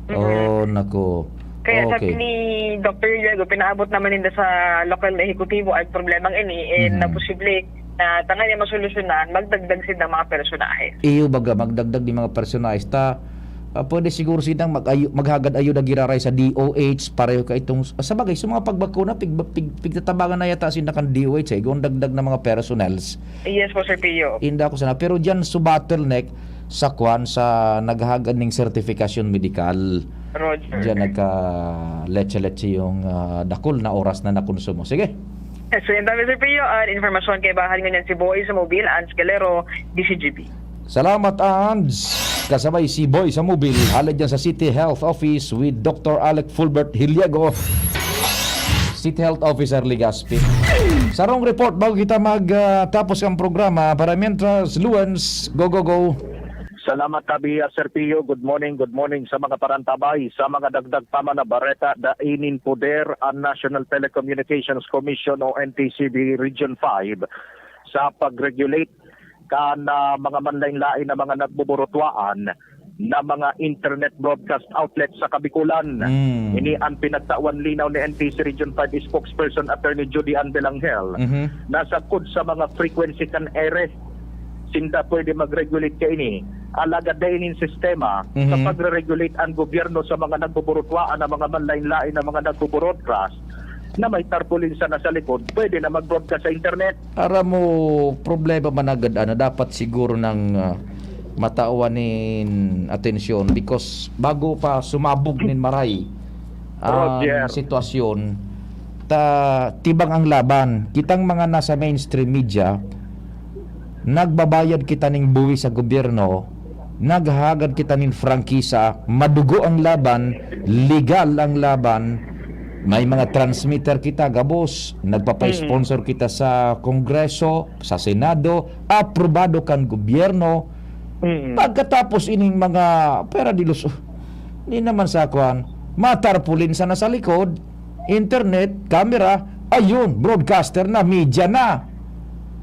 Mm-mm. Oh, nako. Kaya sabi Okay. ni Doktor Hiliego, pinaabot naman ninda sa lokal na ehekutibo ang problemang ini, eh, Mhm. na posible na tanganing masolusyonan, magdagdag sinda mga personahe. Iyo baga, magdagdag nin mga personahe. Ta, ah, pwede siguro sindang mag-ayo-, maghagad ayuda giraray sa D O H, pareho ka itong, sa bagay, sa mga pagbakuna, pig-, pig-, pigtatabangan na yata sinda kan D O H, eh, kung dagdag na mga personnels. Yes po, Sir Pio. Inda ko sana. Pero dyan, sa bottleneck, sa kwan, sa naghahagad ning sertifikasyon medikal. Roger. Diyan nagka-letse-letse yung, ah, dakul na oras na nakonsumo. Sige. So, yan dami, Sir Pio. Ang informasyon kaibahan ngunyan si Boy sa Mobil, Ans Galero, D C G B. Salamat, Ans. Kasabay si Boy sa Mobil, halid dyan sa City Health Office with Doctor Alec Fulbert Hiliego, City Health Officer, Legazpi. Sarong report bago kita mag, ah, tapos ang programa. Para mientras, Luans, go, go, go. Salamat, Tabi, ah, Sir Pio. Good morning, good morning sa mga parantabay. Sa mga dagdag pa man na bareta, dai nin poder ang National Telecommunications Commission o N T C B Region five sa pag-regulate kan, ah, mga manlain-lain na mga nagbuburutwaan na mga internet broadcast outlet sa Kabikulan. Mm. Ini ang pinagtawan linaw ni N T C Region five spokesperson Attorney Judy Ann Belangel Mhm. na sagkod sa mga frequency kan ere, sinda pwede mag-regulate kaini. Alagad dai nin sistema sa Mhm. pagre-regulate ang gobyerno sa mga nagbuburutwaan na mga manlain-lain na mga nagbo-broadcast na may tarpaulin sana sa likod, pwede na mag-broadcast sa internet. Aram mo, problema man agad, ano, dapat siguro nang, ah, matawan nin atensyon because bago pa sumabog nin maray ang Roger. sitwasyon, ta, tibang ang laban. Kitang mga nasa mainstream media, nagbabayad kita ning buwis sa gobyerno, naghahagad kita nin prangkisa, madugo ang laban, legal ang laban, may mga transmitter kita, gabos, nagpapa-sponsor Mm. kita sa Kongreso, sa Senado, aprobado kan gobyerno. Mm. Pagkatapos ining mga pera de luz, di naman sa kwan, matarpaulin sana sa likod, internet, camera, ayun, broadcaster na, media na.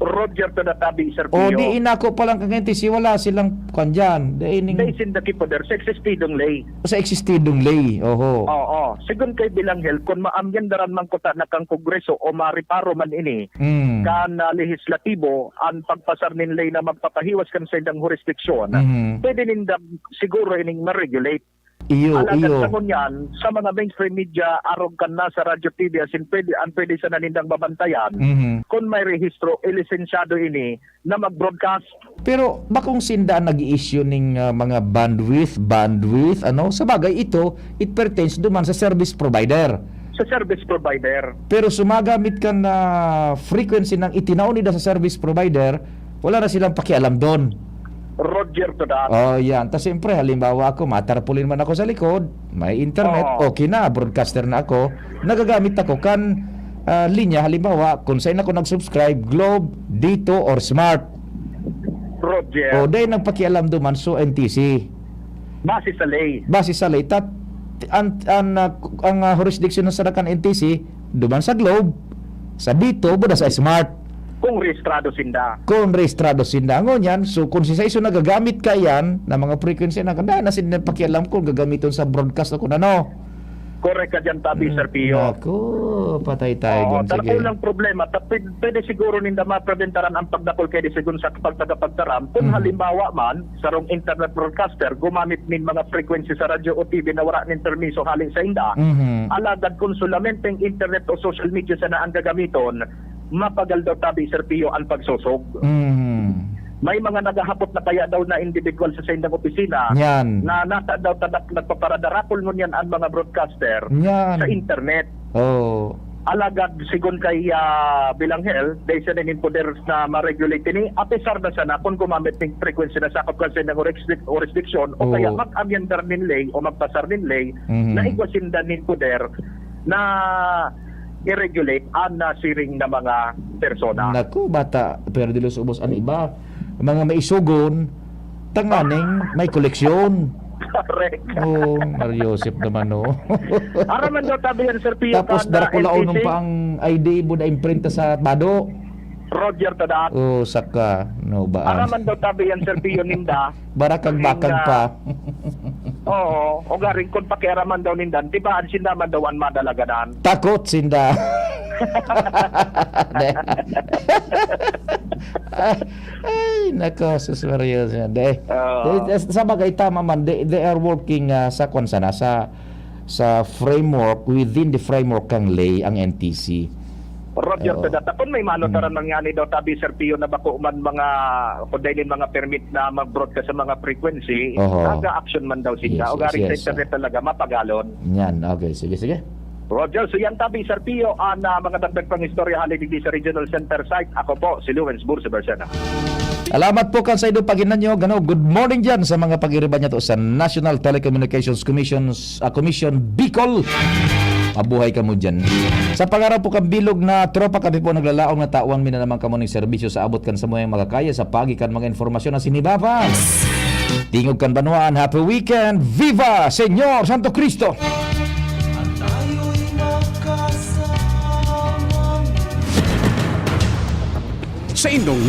Roger, to the tabi, Sir Pio. O, di inako pa lang kang N T C, wala silang kwan dyan. Di ining Di sinda kipoder sa existidong ley. Sa existidong ley, oho. Oo. Sigun kay Bilanghel, kun maamyendaran man kuta na kan Kongreso o mareparo man ini, Mm. kan, ah, lehislatibo, an pagpasar nin ley na magpapahiwas kan saindang hurisdiksyon, Mhm. pwede ninda siguro ining ma-regulate. Iyo, Alagad iyo. sa ngunyan, sa mga mainstream media, arog kan nasa radyo, T V, asin pwede, an pwede sana nindang mabantayan, Mhm. kun may rehistro, ilisensyado ini na mag-broadcast. Pero bakong sinda an nag-i-issue ning, ah, mga bandwidth, bandwidth, ano? Sa bagay, ito, it pertains duman sa service provider. Sa service provider. Pero sumagamit kan, ah, frequency na itinao nila sa service provider, wala na silang pakialam doon. Roger to that. Oh, yan. Tas siyempre, halimbawa ako, matarpaulin man ako sa likod, may internet, Oo. okay na, broadcaster na ako. Nagagamit ako kan, ah, linya, halimbawa, kung saan ako nag-subscribe, Globe, D two or Smart. Roger. O, dahil nagpakialam duman, so N T C. Base sa ley. Base sa ley. Tat-, an, an, ah, ang, ah, jurisdiction na sarakan N T C, duman sa Globe, sa D two, buda sa Smart. Kung rehistrado sinda. Kung rehistrado sinda. Ngunyan, so kung si Saiso nagagamit ka yan, na mga frequency na, dahil na sinda pakialam kung gagamiton sa broadcast o kung ano. Correct ka dyan, tabi, Hmm, Sir Pio. Naku, patay tayo Oo, dyan. Sige. Talagang problema. Ta-, pwede, pwede siguro ninda mapreventaran ang pagdakol kay di sigun sa pagtagapagtaram. Kung Mhm. halimbawa man, sarong internet broadcaster, gumamit nin mga frequency sa radyo o T V na wala nin permiso hali sa inda. Mhm. Alagad kung solamente ang internet o social media sana ang gagamiton, mapagal daw, tabi, Sir Pio, ang pagsosog. Mhm. May mga naghahapot na kaya daw na individual sa saindang opisina Yan. na nasa daw tadak nagpaparadarakol ngunyan ang mga broadcaster Yan. sa internet. Oo. Alagad, sigun kay, ah, Bilanghel, dahil siya nin poder na ma-regulate ini, apesar na sana kung gumamit ning frequency na sakop kan saindang jurisdic-, jurisdiction o Oo. kaya mag-amyendar nin ley o magpasar nin ley Mhm. na igwa sinda nin poder na i-regulate an nasiring na mga persona. Naku, bata, pero dilos ubos an iba. Mga maisogon, tanganing may koleksyon. Correct. Oh, Mario Joseph naman, no? Araman daw tabi yan, Sir Pio, Tapos kan, ah, darakulaon N T C. Nung pa ang I D mo na imprinta sa bado. Roger, tadat. Oh, saka, no ba? Araman daw tabi yan, Sir Pio, ninda. Barakag-bakag Ning, ah, pa. Oo, ugaring kun pakiaraman daw ninda, di ba, an sinda man daw an madalaganan? Takot sinda. De. Ay, nako, sus, Maria, siya. De. Oo. De, sa bagay, tama man, they, they are working, ah, sa kwan sana, sa, sa framework, within the framework kang ley, ang N T C. Roger, Oo. Tadat. Kun may manotaran Mm. man ngani daw, tabi, Sir Pio, na bako man mga, kung dahil mga permit na mag-broadcast sa mga frequency, Oho. taga-action man daw sinda. Yes, O garing yes, sa yes. internet talaga, mapagalon. Yan, okay. Sige, sige. Roger, so yan, tabi, Sir Pio, ang, ah, mga dagdag pang istorya hali digdi sa Regional Center site. Ako po, si Lawrence Bursa Bersena. Salamat po kan sa inyong paghinanyog. Ano, good morning dyan sa mga pag-iriba niya to sa National Telecommunications Commission, ah, Commission Bicol. Mabuhay kamo dyan. Sa pangaraw po kang bilog na tropa, kami po naglalaom na tawan mi na naman kamo ng serbisyo sa abot kan samuyang makakaya sa pagi kan mga informasyon na sinibaba. Tingog kan banwaan, happy weekend! Viva Señor Santo Cristo! Sa indong